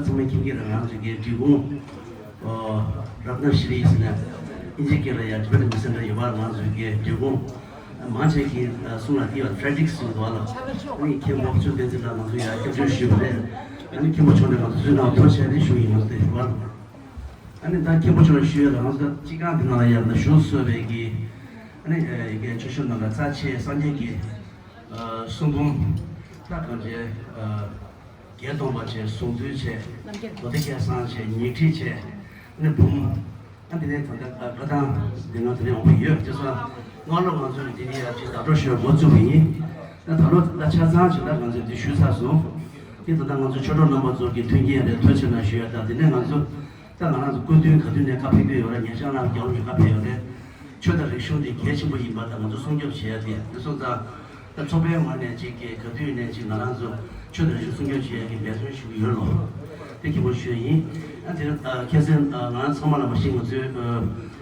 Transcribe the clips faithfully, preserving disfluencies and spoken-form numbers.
ཚང་མས་མཁྱེན་གྱི་རེད། ང་ཚོ་གི་འབྲི་གུང་ཨོ་རཏྣ་ཤྲི་ཟེར་ནས་ཨིན་ཇི་སྐད་ལ་ཡ་ཊི་བེ་ཊན་མི་སེན་ཊར་ཡོད་པ། ང་ཚོ་གི་འབྲི་གུང་མང་ཆེ་གི་གསུང་ལ་དེ་ཡོད་ཕྲེ་ཊིག་ཟེར་གྱི་འདུག་ལ། ཨ་ནི་མཁན་པོ་ཆོས་བསྟན་འཛིན་ལགས་ང་ཚོ་ཡ་སྐྱབས་བཅོལ་ཞུས་པ་རེད། ཨ་ནི་མཁན་པོ་མཆོག་ནས་ང་ཚོ་ཚུར་ནང་ཐུགས་རྗེ་ཆེ་ཞུ་ཡིན། ང་ཚོ་དེ་ཞུ་བ་ལ། ཨ་ནི་ད་མཁན་པོ་མཆོག་ལ་ཞུ་ཡ་ལ་ང་ཚོ་ད་སྤྱི་ཁང་འདི་ནང་ལ་ཡ་ད་ཞུ་གསོལ་བའི་གི་ཨ་ནི་ཡ་གི་ཆོས་ཞུ་ནང་ལ་རྩ་ཆེ་སངས་རྒྱས་ཀྱི་གསུང་འབུམ་ད་གང་བྱས། བརྒྱད་སྟོང་པ་བྱས། གཟུངས་བསྡུས་བྱས། མདོ་སྡེ་སྐལ་བཟང་བྱས། ཉི་ཁྲི་བྱས། ཨ་ནི་འབུམ། ཨ་འདི་ནས་ད་ལྟ་བཀའ་ཐང་འདི་ང་ཚོ་ནས་འོང་གི་ཡོད། དེ་སོང་སྔ་ལོ་ང་ཚོ་ནས་འདི་ནས་ཡར་ཅིག་བརྡ་སྤྲོད་ཞུ་བའི་འགོ་བཙུགས་པ་ཡིན། ད་ད་ལོ་ད་ཆ་ཚང་ཞིག་ད་ང་ཚོས་འདི་ཞུས་ཚར་སོང་། དེ་ད་ལྟ་ང་ཚོ་ཆོས་གྲོགས་རྣམ་པ་ཚོ་གི་མཐུན་རྐྱེན་རེད། ཐུགས་རྗེ་ཆེ་གནང་ཞུ་ཡ། ད་འདི་ནས་ང་ཚོ་ད་ང་རང་ཚོ་སྐུ་མདུན་ག་དུས་ནས་བཀའ་ཕེབས་ཀྱི་ཡོད་ར། ཉེ་ཆར་ལ་རྒྱལ་བ་ནས་བཀའ་ཕེབས་ཡོད་རེད། ཆོས་དང་རིག་གཞུང་འདི་གལ་ཆེན་པོ་ཡིན་པ་དང་ང་ཚོ་སྲུང་སྐྱོབ་བྱེད་ཡ་དེ། དེ་སོང་ཙང་ད་ཚོགས་པའི་ངོས་ནས་ཅིག་གི་ག་དུས་ནས་ཅིག་ང་རང་ཚོ་ཆོས་དང་རིག་གཞུང་སྲུང་སྐྱོབ་བྱེད་ཡ་གི་འབད་བརྩོན་ཞུ་གི་ཡོད་ལོ། དེ་གི་པོ་ཞུ་ཡ་ཡིན། ཨ་དེ་ཁ་སང་ང་རང་ཚང་མ་ལ་མ་ཤེས་ང་ཚོའི་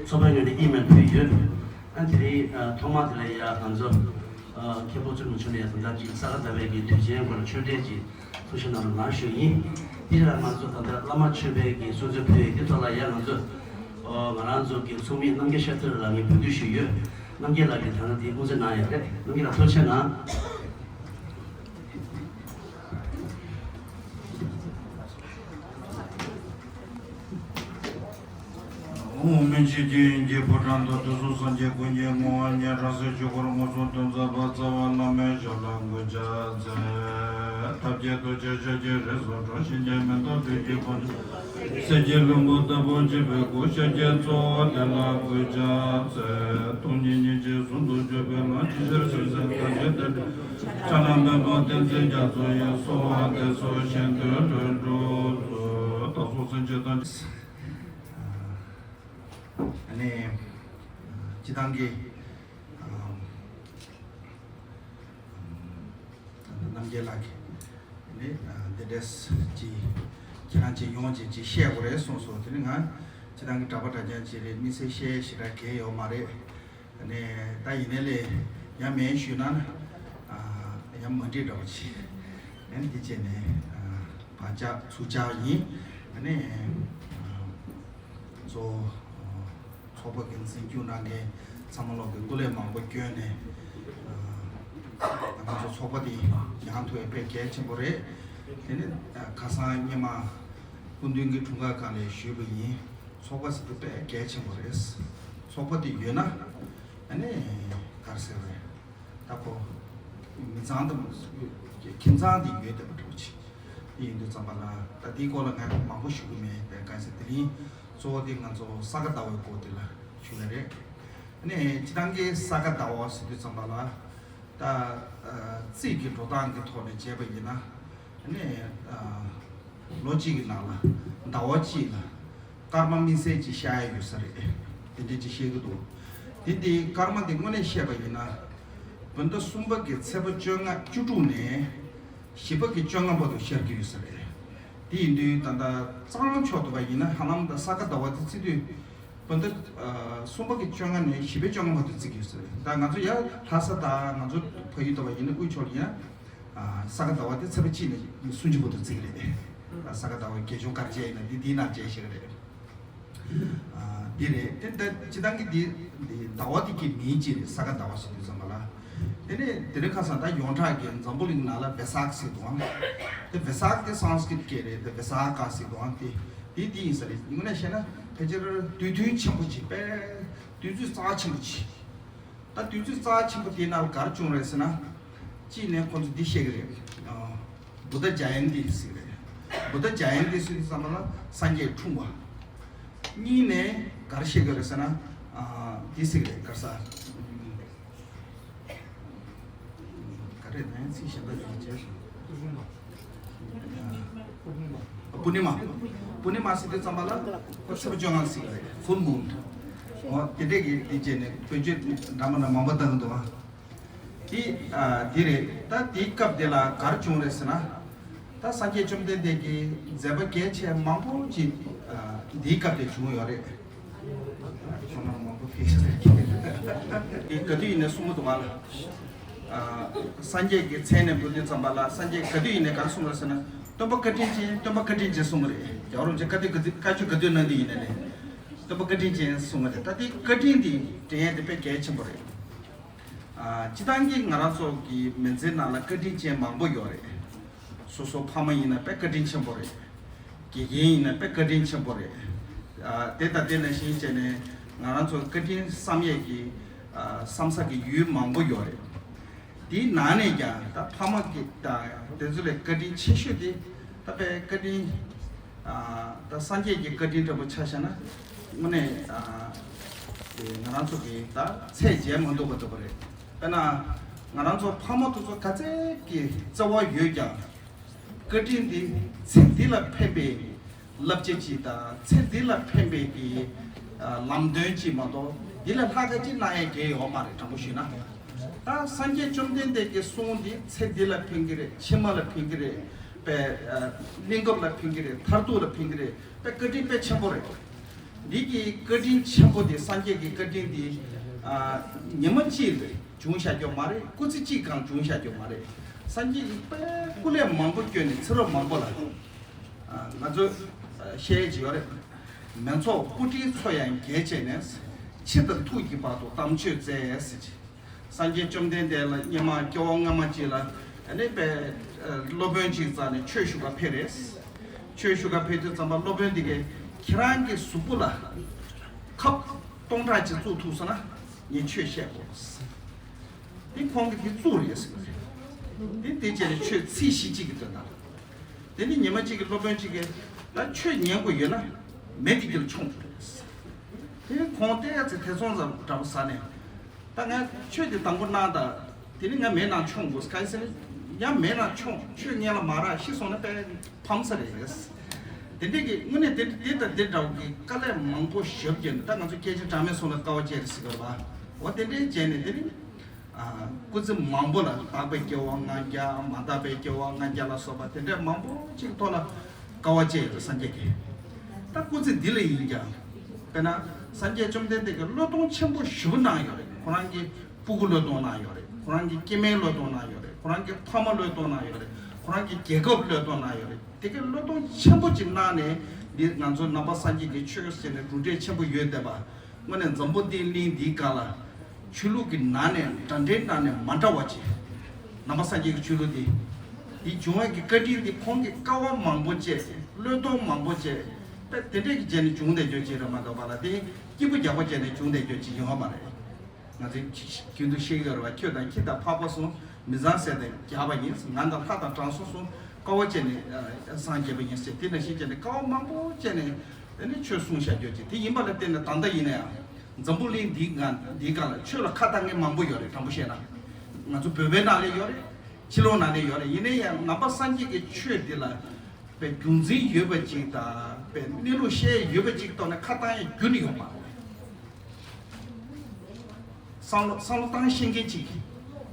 ཚོགས་པའི་ངོས་ནས་ཨི་མེལ་ཕུལ་ཡོད། ཨ་དེ་རིང་ཐོག་མ་དེ་ལ་ཡ་ང་ཚོ་མཁན་པོ་ཚུལ་མི་ཆུང་ནས་ད་ལྟ་ཅིག་ས་ག་ཟླ་བའི་གི་དུས་ཆེན་སྐོར་ལ་ཆོས་འབྲེལ་ཅིག་ཐུགས་ཞིབ་གནང་རོགས་གནང་ཞུ་ཡིན། དེ་ལ་ང་ཚོ་ད་ལྟ་བླ་མ་མཆོད་པའི་གི་གསུང་ཆོས་ཕུལ་ཡོད། དེ་ཐོག་ལ་ཡ་ང་ཚོ་ང་རང་ཚོ་གི་ཚོགས་མི་རྣམ་རྒྱལ་ཤར་ཚེ་རིང་ལགས་ངས་འབོད་སྐུལ་ཞུས་ཡོད། རྣམ་རྒྱལ་ལགས་ཀྱིས་ད་ལྟ་དེ་དབུ་འཛུགས་གནང་ཡོད་རེད། རྣམ་རྒྱལ་ལགས་ཐུགས་རྗེ་གནང་། ཨོཾ་མི་མཇེད་ཀྱི་དབྱིངས་ཀྱི་ཕོ་བྲང་དུ་དུས་གསུམ་སངས་རྒྱས་ཀུན་གྱི་ངོ་བོ་ཉིད་རང་སེམས་ཆོས་འཁོར་མངོན་སུམ་དུ་མཛད་པ་རྩ་བ་བླ་མའི་ཞབས་ལ་གུས་ཕྱག་འཚལ། ཐབས་མཁས་ཐུགས་རྗེས་ཤཱཀྱའི་རིགས་སུ་འཁྲུངས། གཤིན་རྗེ་མེ་ཏོག་དུས་ཀྱི་འཁོར་ལོ་གསེར་གྱི་ལྷུན་པོ་ལྟ་བུར་བརྗིད་པའི་སྐུ། ཤཱཀྱའི་གཙོ་བོ་དེ་ལ་གུས་ཕྱག་འཚལ། སྟོང་ཉིད་སྙིང་རྗེ་ཟུང་དུ་འཇུག་པའི་ལམ། ཇི་ལྟར་གསལ་བྱེད་ཐམས་ཅད་དེ་སྒྲ། ཕྱག་ན་པདྨོ་བསྟན་འཛིན་རྒྱ་མཚོ་ཡི། གསོལ་བ་འདེབས་སོ་གཞན་དོན་དུ་འགྲོ་ཚུལ། བདག་སོགས་སེམས་ཅན་ཐམས་ཅད། ཨ་ནི་སྤྱི་བཏང་གི་རྣམ་རྒྱལ་ལགས་ཀྱིས་ནི་འདི་འདྲས་ཅིག་ཁྱེད་རང་ཅིག་ཡོང་ཅིག་ཅིག་བཤད་དགོས་རེད་གསུངས་སོང་། དེ་ནི་ང་སྤྱི་བཏང་གི་གྲྭ་པ་གྲྭ་རྐྱང་ཅིག་རེད། དམིགས་བསལ་བཤད་ཞེ་དྲག་གལ་ཡོད་མ་རེད། ནས་ད་ཡིན་ནའི་ལས་ཡང་མེད་ཞུས་ན་ཡང་མ་འགྲིག་འདྲ་པོ་ཅིག་ཨ་ནི་འདི་བྱས་ནས་བག་ཆགས་ཚུགས་ཆགས་ཡིན། ཨ་ནི་གཙོ་བོ་ཚོགས་པ་གི་འཛིན་སྐྱོང་གནང་མཁན་ཚང་མ་ལོག་གི་སྐུ་ལས་མང་པོ་བསྐྱོན་ནས་ང་ཚོ་ཚོགས་པ་འདི་ཡང་ཐོག་དཔེ་གལ་ཆེན་པོ་རེད། དེ་ནི་ཁ་སང་སྔོན་མ་སྐུ་མདུན་གྱི་འཁྲུངས་སྐར་སྒང་ལ་ཞུས་པ་ཡིན། ཚོགས་པ་ཟེར་དུས་དཔེ་གལ་ཆེན་པོ་རེད། ཚོགས་པ་འདི་ཡོད་ན་ཨ་ནི་ག་རེ་ཟེར་བས། ད་ཁོ་མི་ཚང་དང་ཁྱིམ་ཚང་དེ་ཡོད་བསྡད་པ་འདྲ་པོ་ཅིག་དེ་ཡིན་དུས་ཙམ་པ་ལ་ད་དེའི་སྐོར་ལ་ང་མང་པོ་ཞུ་གི་མེད་པས། གང་ཟེར་དེ་རིང་གཙོ་བོ་དེ་ང་ཚོ་ས་ག་ཟླ་བའི་སྐོར་དེ་ལ་ཞུ་ཡ་རེད། ཨ་ནི་སྤྱི་བཏང་གི་ས་ག་ཟླ་བ་ཟེར་དུས་ཙམ་པ་ལ་ད་རྩིས་ཀྱི་འགྲོ་སྟངས་ཀྱི་ཐོག་ནས་བྱས་པ་ཡིན་ན། ཨ་ནི་ལོ་གཅིག་གི་ནང་ལ་ཟླ་བ་གཅིག་ལ་སྐར་མ་དམིགས་བསལ་ཅིག་ཤར་ཡ་ཡོད་ས་རེད། དེ་འདྲ་ཅིག་བཤད་ཀྱི་འདུག་དེ་དེ་སྐར་མ་དེ་དངོས་གནས་བཤད་པ་ཡིན་ན་བོད་ཟླ་གསུམ་པ་གི་ཚེས་པ་བཅོ་ལྔ་བཅུ་དྲུག་ནས་བཞི་པ་གི་བཅོ་ལྔ་བར་དུ་ཤར་གྱི་ཡོད་ས་རེད། དེ་ཡིན་དུས་ད་ལྟ་གཙང་ཕྱོགས་དུ་བ་ཡིན་ན་ཧ་ལམ་ད་ས་ག་ཟླ་བ་དེ་བརྩི་དུས་བོད་ཟླ་གསུམ་པ་གི་བཅོ་ལྔ་ནས་བཞི་པའི་བཅོ་ལྔ་བར་དུ་བརྩི་གི་ཡོད་ས་རེད། ད་ང་ཚོ་ཡར་ལྷ་ས་དང་ང་ཚོ་ཕ་ཡུལ་དུ་བ་ཡིན་ན་དབུས་ཕྱོགས་ལ་ཡིན་ན། ས་ག་ཟླ་བ་དེ་ཚེས་པ་གཅིག་ནས་སུམ་ཅུ་བར་དུ་བརྩི་གི་རེད། ས་ག་ཟླ་བ་རྒྱལ་གཞུང་ག་རེ་བྱས་ཡིན་ན་འདི་འདིའི་ནང་བྱས་ཤེས་གི་རེད། འདི་རེད་དེ། ད་སྤྱི་བཏང་གི་འདི་འདི་ཟླ་བ་འདི་གི་མིང་གཅིག་རེད། ས་ག་ཟླ་བ་ཟེར་དུས་ཙམ་པ་ལ། དེ་ནས་དེ་རིང་ཁ་སང་ད་ཡོངས་གྲགས་ཀྱི་འཛམ་བུ་གླིང་ནང་ལ་བེ་སག་ཟེར་འདུག་ཨང་། དེ་བེ་སག་དེ་སཾ་སྐྲྀཏ་སྐད་རེད། དེ་བེ་སག་ཟེར་འདུག་ཨང་། དེ་དེ་འདི་ཡིན་ས་རེད། དངོས་གནས་བཤད་ན་ཕལ་ཆེར་དུས་སྟོན་ཆེན་པོ་ཅིག་དཔེ་དུས་ཚོད་རྩ་ཆེན་པོ་ཅིག་ད་དུས་ཚོད་རྩ་ཆེན་པོ་དེའི་ནང་ལ་ག་རེ་བྱུང་རེད་ཟེར་ན། གཅིག་ནས་ཁོ་ཚོ་འདི་བཤད་ཀྱི་རེད། ཨ་བུདྡྷ་ཇ་ཡན་ཏི་ཟེར་གྱི་རེད། བུདྡྷ་ཇ་ཡན་ཏི་ཟེར་དུས་ཙམ་པ་ལ་སངས་རྒྱས་འཁྲུངས་པ། གཉིས་ནས་ག་རེ་བཤད་ཀྱི་རེད་ཟེར་ན། ཨ་འདི་ཟེར་གྱི་རེད། ག་རེ་ཟ། ག་རེ་ནས་ཚིག་གཞན་པ་ཞིག་བྱས་སོང་། པུར་ནི་མ། པུར་ནི་མ་ཟེར་དུས་ཙམ་པ་ལ་ཁོ་ཚེས་པ་བཅོ་ལྔ་ཟེར་གྱི་རེད། ཕུལ་མུན། འོ་དེ་འདྲས་ཀྱི་དེ་བྱས་ནས་བེད་སྤྱོད་འདྲ་མི་འདྲ་མང་པོ་བཏང་འདུག་ཨ། དེ་ཨ་དེ་རེད། ད་དེའི་སྐབས་དེ་ལ་ག་རེ་བྱུང་རེད་ཟེར་ན། ད་སངས་རྒྱས་བཅོམ་ལྡན་འདས་ཀྱི་མཛད་པ་གལ་ཆེ་མང་པོ་ཅིག་ཨ་དེའི་སྐབས་དེ་བྱུང་ཡོད་རེད། ཁོང་རྣམས་མང་པོ་ཕེབས་ཤག་ཟེར་གྱི་རེད། དེ་ག་དུས་ཡིན་ནའི་གསུང་གི་འདུག་ང་ལ། ཨ་སངས་རྒྱས་ཀྱི་མཚན་ནས་འབོད་དུས་ཙམ་པ་ལ་སངས་རྒྱས་ག་དུས་ཡིན་ནའི་ག་རེ་གསུངས་རེད་ཟེར་ན། སྟོན་པ་བཀའ་དྲིན་ཅན། སྟོན་པ་བཀའ་དྲིན་ཅན་གསུངས་པ་རེད། རྒྱལ་བ་རིན་པོ་ཆེ་བཀའ་དུས་བཀའ་དུས་བཀའ་ཆོས་བཀའ་དུས་གནང་དུས་ཡིན་ནའི་ལས། སྟོན་པ་བཀའ་དྲིན་ཅན་གསུངས་པ་རེད། ད་དེ་བཀའ་དྲིན་དེ་དྲན་ཡས་དེ་དཔེ་གལ་ཆེན་པོ་རེད། ཨ། སྤྱིར་བཏང་གི་ང་རང་ཚོ་གི་མི་ཚེ་ནང་ལ་བཀའ་དྲིན་ཅན་མང་པོ་ཡོད་རེད། སོ་སོ་ཕ་མ་ཡིན་ན་དཔེ་བཀའ་དྲིན་ཆེན་པོ་རེད། དགེ་རྒན་ཡིན་ན་དཔེ་བཀའ་དྲིན་ཆེན་པོ་རེད། ཨ། དེ་དང་དེ་ནང་བཞིན་བྱས་ནས་ང་རང་ཚོ་བཀའ་དྲིན་བསམ་ཡས་ཀྱི། ཨ། བསམ་ས་གི་ཡུལ་མང་པོ་ཡོད་རེད། དེའི་ནང་ནས་ཀྱང་ད་ཕ་མ་གི་དང་དེ་ཚོ་ལས་བཀའ་དྲིན་ཆེ་ཤོས་དེ་ད་དཔེ་བཀའ་དྲིན། ཨ། ད་སངས་རྒྱས་ཀྱི་བཀའ་དྲིན་འདྲ་པོ་ཆ་བཞག་ན་དངོས་གནས། ཨ། དེ་ང་རང་ཚོ་གི་ད་ཚད་འཇལ་མ་ཐུབ་པ་འདྲ་པོ་རེད། དཔེར་ན་ང་རང་ཚོ་ཕ་མ་དེ་ཚོ་ག་ཚད་ཀྱི་བརྩེ་བ་ཡོད་ཀྱང་། བཀའ་དྲིན་འདི་ཚེ་འདི་ལ་ཕན་པའི་བསླབ་བྱ་ཅིག་དང་། ཚེ་འདི་ལ་ཕན་པའི་གི། ཨ། ལམ་སྟོན་ཅིག་མ་གཏོགས་འདི་ལས་ལྷག་ག་ཅིག་གནང་ཡས་གང་ཡང་ཡོད་མ་རེད། དྲང་པོ་ཞུས་ན། ད་སངས་རྒྱས་བཅོམ་ལྡན་འདས་ཀྱི་གསུང་འདི་ཚེ་འདི་ལ་ཕན་གྱི་རེད། ཕྱི་མ་ལ་ཕན་གྱི་རེད། དཔེ། ཨ། གནས་སྐབས་ལ་ཕན་གྱི་རེད། མཐར་ཐུག་ལ་ཕན་གྱི་རེད། དཔེ་བཀའ་དྲིན་དཔེ་ཆེན་པོ་རེད། འདི་གི་བཀའ་དྲིན་ཆེན་པོ་དེ། སངས་རྒྱས་ཀྱི་བཀའ་དྲིན་འདི། ཨ། ཉི་མ་གཅིག་ལ་བྱུང་བཞག་རྒྱུ་མ་རེད། སྐུ་ཚེ་གཅིག་གང་བྱུང་བཞག་རྒྱུ་མ་རེད། སངས་རྒྱས་ཀྱིས་དཔེ་སྐུ་ལས་མང་པོ་བསྐྱོན་ནས་ཚེ་རབས་མང་པོ་ལ། ཨ། ང་ཚོས། ཨ། བཤད་ཀྱི་ཡོད་རེད། མི་ཚོགས་སྤུ་གྲིའི་ཚོགས་ཡང་བརྒལ་བྱས་ནས། འཆི་དང་ཐུག་གི་བར་དུ་དམ་ཆོས་བཙལ་ཟེར་གྱི། སངས་རྒྱས་བཅོམ་ལྡན་འདས་ལ་སྔོན་མ་སྐྱེ་བ་སྔ་མ་ཅིག་ལ་ཨ་ནི་དཔེ། ཨ། སློབ་དཔོན་ཅིག་རྩ་ནས་ཆོས་ཞུ་ག་ཕེབས་རེད། ཆོས་ཞུ་ག་ཕེབས་དུས་ཙམ་པ་སློབ་དཔོན་དེ་གས་ཁྱེད་རང་གི་གཟུགས་པོ་ལ་ཁབ་སྟོང་ཕྲག་ཅིག་བཙུགས་ཐུབ་སོང་ན་ངས་ཆོས་བཤད་དགོས། དེ་ཁོང་གིས་དེ་བཙུགས་རེད་ཟེར་གི་རེད། དེ་དེ་བྱས་ནས་ཆོས་ཚིག་བཞི་གཅིག་གི་དོན་དག་དེ་ནི་ཉི་མ་གཅིག་གི་སློབ་དཔོན་གཅིག་གིས་ད་ཆོས་ཉན་དགོས་ཡོད་ན་མེ་དེ་གྱིས་མཆོངས་དགོས་རེད། དེ་ནི་ཁོང་ཏོག་ཙམ་ཐེ་ཚོམ་འདྲ་པོ་ཟ་ནས། ད་ངས་ཆོས་དེ་དང་པོ་གནང་དང་། དེ་ནི་ང་མེ་ནང་མཆོངས་དགོས། གང་ཡིན་ཟེར་ན་ཡང་མེ་ནང་མཆོངས། ཆོས་སྔོན་ལ་མ་རག་ཤི་སོང་ན་དཔེ་ཕམ་ས་རེད། དེ་འདྲས་ཀྱི་དངོས་གནས་དེ་དེ་དང་དེ་འདྲ་བོ་གི་དཀའ་ལས་མང་པོ་ཞབས་བརྒྱབ་ནས། ད་ང་ཚོ་སྐད་ཆ་གྲངས་མེད་གསུངས་ན་དཀའ་བ་སྤྱད་རེད་ཟེར་གི་རེད་པ། འོ་དེ་འདྲས་བྱས་ནས་དེ་ནི། ཨ། སྐུ་ཚེ་མང་པོ་ལ་དག་པའི་སྐྱེ་བ་ལྔ་བརྒྱ། མ་དག་པའི་སྐྱེ་བ་ལྔ་བརྒྱ་ལ་སོགས་པ་དེ་འདྲས་མང་པོ་ཅིག་ཐོག་ལ་དཀའ་བ་སྤྱད་ཡོད་རེད་སངས་རྒྱས་ཀྱིས། ད་སྐུ་ཚེ་འདི་ལ་ཡིན་ཀྱང་། དཔེར་ན་སངས་རྒྱས་བཅོམ་ལྡན་འདས་ཀྱིས་བློས་གཏོང་ཆེན་པོ་ཞེ་པོ་གནང་ཡོད་རེད། ཁོ་རང་གི་སྤུ་གུ་བློས་གཏོང་གནང་ཡོད་རེད། ཁོ་རང་གི་སྐྱེ་དམན་བློས་གཏོང་གནང་ཡོད་རེད། ཁོ་རང་གི་ཕ་མ་བློས་གཏོང་གནང་ཡོད་རེད། ཁོ་རང་གི་རྒྱལ་ཁབ་བློས་གཏོང་གནང་ཡོད་རེད། དེ་གའི་བློས་གཏོང་ཆེན་པོ་ཅིག་གནང་ནས། འདི་ང་ཚོ་ནང་པ་སངས་རྒྱས་ཀྱི་ཆོས་ཟེར་ནས་གྲུབ་འབྲས་ཆེན་པོ་ཡོད་བསྡད་པ། དངོས་གནས་འཛམ་བུ་གླིང་གླིང་འདིའི་སྒང་ལ་ཆོས་ལུགས་ཀྱི་ནང་ནས་འདྲ་འདྲའི་ནང་ནས་མ་འདྲ་བ་ཅིག་ནང་པ་སངས་རྒྱས་ཀྱི་ཆོས་ལུགས་འདི། འདི་བྱུང་བའི་གི་བཀའ་དྲིན་འདི་ཁོང་གིས་དཀའ་བ་མང་པོ་སྤྱད། བློས་གཏོང་མང་པོ་སྤྱད། དཔེ་དེ་འདྲས་ཀྱི་རྗེས་ནས་བྱུང་བསྡད་རྒྱུ་ཅིག་རེད་མ་གཏོགས་པ་ལ། དེ་སྐྱིད་པོ་རྒྱག་པོ་བྱས་ནས་བྱུང་བསྡད་རྒྱུ་ཅིག་ཡོད་མ་རེད། ང་ཚོས་རྒྱུན་དུ་བཤད་ཀྱི་ཡོད་རེད་པ། ཁྱོད་དང་ཁྱི་དང་ཕག་པ་གསུམ་མི་ཚང་ཟས་དང་རྒྱགས་པ་ཡིན། ང་དང་ལྷ་དང་དྲང་སྲོང་གསུམ་དཀའ་བ་སྤྱད་ནས་སངས་རྒྱས་པ་ཡིན་ཟེར། དེ་ནང་བཞིན་བྱས་ནས་དཀའ་བ་མང་པོ་སྤྱད་ནས། དེ་ནས་ཆོས་གསུངས་བཞག་རྒྱུ་ཅིག་དེ་ཡིན་པ་ལ་བརྟེན་ནས། ད་ལྟ་ཡིན་ན་ཡང་འཛམ་བུ་གླིང་འདིའི་སྒང་འདིའི་སྒང་ལ་ཆོས་ལ་ཁ་གཏད་མཁན་མང་པོ་ཡོད་རེད། དྲང་པོ་བཤད་ན་ང་ཚོ་བོད་པའི་ནང་ལ་ཡོད་རེད། ཕྱི་ལོགས་ནང་ལ་ཡོད་རེད། ཡིན་ན་ཡང་ནང་པ་སངས་རྒྱས་ཀྱི་ཆོས་འདི་ལ་དཔེ་རྒྱུན་འཛིན་ཡོད་པ་ཅིག་དང་། དཔེ་གནས་ལུགས་ཤེས་ཡོད་པ་ཅིག་ཐོག་ནས་ཁ་གཏད་ཡས་རྒྱུན་ཡོད་མ་རེད། བསམ་བློ་བསམ་བློ་བཏང་ཤེས་མཁན་ཅིག་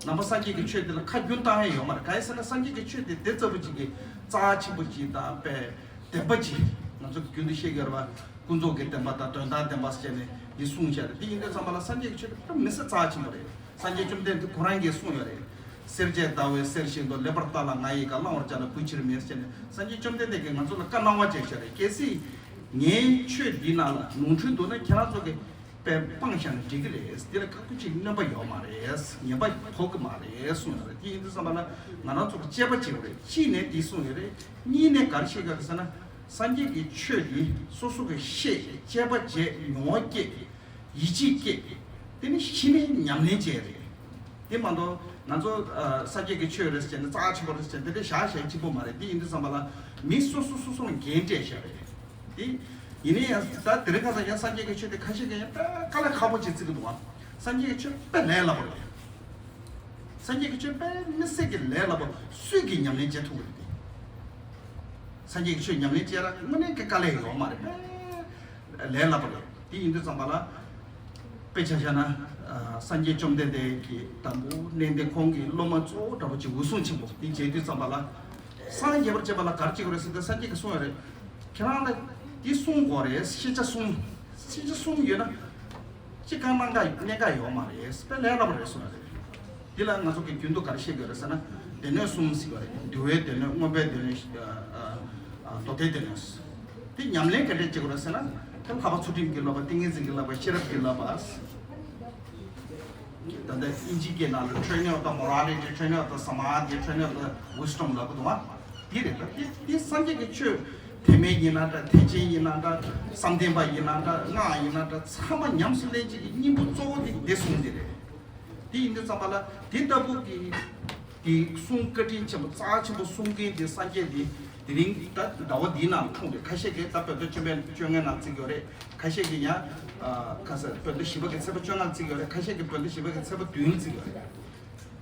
ནང་པ་སངས་རྒྱས་ཀྱི་ཆོས་འདི་ལ་ཁ་རྒྱུན་བཏང་ཡས་ཡོད་མ་རེད། གང་ཡིན་ཟེར་ན་སངས་རྒྱས་ཀྱི་ཆོས་འདི་དེ་ལྟ་བུ་ཅིག་གི་རྩ་ཆེན་པོ་ཅིག་དང་། དཔེ་བདེན་པ་ཅིག་ང་ཚོ་རྒྱུན་དུ་བཤད་ཀྱི་ཡོད་རེད་པ། ཀུན་རྫོབ་ཀྱི་བདེན་པ་དང་དོན་དམ་བདེན་པ་ཟེར་ནས་འདི་གསུངས་བཞག་རེད། དེ་ཡིན་དུས་ཙམ་པ་ལ་སངས་རྒྱས་ཀྱི་ཆོས་འདི་མི་སེར་རྩ་ཆེན་པོ་རེད། སངས་རྒྱས་བཅོམ་ལྡན་འདས་ཁོ་རང་གིས་གསུངས་ཡོད་རེད། སེར་བྱེས་ཟླ་བའི་གསེར་བཞིན་དུ། ལེགས་པར་བལྟ་ལ་ང་ཡི་བཀའ། བླང་བར་བྱ་ལ་གུས་ཕྱིར་མིན་ཟེར་ནས་སངས་རྒྱས་བཅོམ་ལྡན་འདས་ཀྱིས་ང་ཚོ་ལ་བཀའ་གནང་བ་བྱས་བཞག་རེད། གལ་སྲིད་ངའི་ཆོས་འདི་ནང་ལ་ནོར་འཁྲུལ་འདུག་ན་ཁྱེད་རང་ཚོ་གིས་དཔེ་སྤང་བཞག་ན་འགྲིག་གི་རེད། འདི་ལ་ཁག་པོ་ཅིག་སྣོན་པ་ཡོད་མ་རེད། ངན་པ་ཕོག་གི་མ་རེད་གསུངས་ཡོད་རེད། དེ་ཡིན་དུས་ཙམ་པ་ལ་ང་རང་ཚོ་གིས་དཔྱད་པ་བྱེད་དགོས་རེད། གཅིག་ནས་འདི་གསུངས་ཡོད་རེད། གཉིས་ནས་ག་རེ་བཤད་ཀྱི་ཡོད་རེད་ཟེར་ན། སངས་རྒྱས་ཀྱི་ཆོས་འདི་སོ་སོ་གིས་ཤེས། དཔྱད་པ་བྱས། མྱོང་བ་སྐྱེས། ཡིད་ཆེས་སྐྱེས། དེ་ནི་ཤི་ནས་ཉམས་ལེན་བྱས་རེད། དེ་མ་གཏོགས་ང་ཚོ་ཨ་སངས་རྒྱས་ཀྱི་ཆོས་རེད་ཟེར་ནས་རྩ་ཆེན་པོ་རེད་ཟེར་དེ་འདྲ་བཞག་བཞག་གཅིག་པོ་མ་རེད། དེ་ཡིན་དུས་ཙམ་པ་ལ་མི་སོ་སོ་སོ་སོ་ལ་འགན་སྤྲད་བཞག་རེད། དེ་ཡིན་ན་ཡང་ད་དེ་རིང་ཁ་སང་ཡང་སངས་རྒྱས་ཀྱི་ཆོས་དེ་ཁ་ཤས་ཀྱིས་ཡང་དཔེ་དཀའ་ལས་ཁག་པོ་ཅིག་བརྩི་གི་འདུག་ཨ། སངས་རྒྱས་ཀྱི་ཆོས་དཔེ་ལས་སླ་པོ་རེད། སངས་རྒྱས་ཀྱི་ཆོས་དཔེ་མི་སེར་གྱི་ལས་སླ་པོ་སུས་ཀྱིས་ཉམས་ལེན་བྱེད་ཐུབ་ཀྱི་རེད། སངས་རྒྱས་ཀྱི་ཆོས་ཉམས་ལེན་བྱེད་ཡ་དངོས་གནས་ཀྱི་དཀའ་ལས་ཡོད་མ་རེད། དཔེ་ལས་སླ་པོ་རེད། དེ་ཡིན་དུས་ཙམ་པ་ལ་དཔེ་ཆ་བཞག་ན། ཨ། སངས་རྒྱས་བཅོམ་ལྡན་འདས་ཀྱིས་དང་པོ་གནས་འདི་ཁོང་གི་སློབ་མ་གཙོ་བོ་འདྲ་པོ་ཅིག་འོད་སྲུང་ཆེན་པོ་དེ་མཇལ་དུས་ཙམ་པ་ལ། སངས་རྒྱས་པར་བྱེད་པ་ལ་ག་རེ་བྱེད་དགོས་རེད་ཟེར་དུས་སངས་རྒྱས་ཀྱིས་གསུངས་ཡོད་རེད། ཁྱེད་རང་ལ་འདི་གསུང་དགོས་རེད། ཤེས་བྱ་གསུང་། ཤེས་བྱ་གསུང་ཡོད་ན་ཅི་གང་གནང་ག་གནས་ག་ཡོད་མ་རེད། དཔེ་ལས་སླ་པོ་རེད་གསུངས་ཡོད་རེད། འདི་ལ་ང་ཚོ་གིས་རྒྱུན་དུ་ག་རེ་བཤད་དགོས་རེད་ཟེར་ན། སྡེ་སྣོད་གསུམ་ཟེར་བ་རེད། འདུལ་བའི་སྡེ་སྣོད། མངོན་པའི་སྡེ་སྣོད། ཨ་ཨ་ཨ་མདོ་སྡེའི་སྡེ་སྣོད། དེ་ཉམས་ལེན་ག་འདྲས་བྱེད་དགོས་རེད་ཟེར་ན། དེ་ལྷག་པ་ཚུལ་ཁྲིམས་ཀྱི་བསླབ་པ། ཏིང་ངེ་འཛིན་གྱི་བསླབ་པ། ཤེས་རབ་ཀྱི་བསླབ་པ། ད་ལྟ་དབྱིན་ཇི་སྐད་ནང་ལ་Train of the Morality, Train of the Samadhi, Train of the Wisdom ལབ་ཀྱི་འདུག་བ། དེ་རེད། ད་དེ་དེ་སངས་རྒྱས་ཀྱི་ཆོས་དེ་མིན་ཡིན་ན་འདྲ། ཐེག་ཆེན་ཡིན་ན་འདྲ། བསམ་གཏན་པ་ཡིན་ན་འདྲ། སྔགས་ཡིན་ན་འདྲ། ཚང་མ་ཉམས་སུ་ལེན་བྱེད་ཀྱི་སྙིང་པོ་གཙོ་བོ་དེ་འདི་གསུངས་དེ་རེད། དེ་ཡིན་དུས་ཙམ་པ་ལ་དེ་ལྟ་བུ་གི་དེ་གསུང་བཀའ་དྲིན་ཆེན་པོ་རྩ་ཆེན་པོ་གསུང་མཁན་དེ་སངས་རྒྱས་དེ་དེ་རིང་ད་ཟླ་བ་འདིའི་ནང་འཁྲུངས་རེད། ཁ་ཤས་ཀྱིས་ད་བོད་ཟླ་བཅོ་ལྔ་བཅོ་ལྔའི་ནང་བརྩི་གི་ཡོད་རེད། ཁ་ཤས་ཀྱིས་ཡང་ཨ་ཁ་ས་བོད་ཟླ་བཞི་པ་གི་ཚེས་པ་བཅོ་ལྔ་བརྩི་གི་ཡོད་རེད། ཁ་ཤས་ཀྱིས་བོད་ཟླ་བཞི་པ་གི་ཚེས་པ་བདུན་བརྩི་གི་ཡོད་རེད།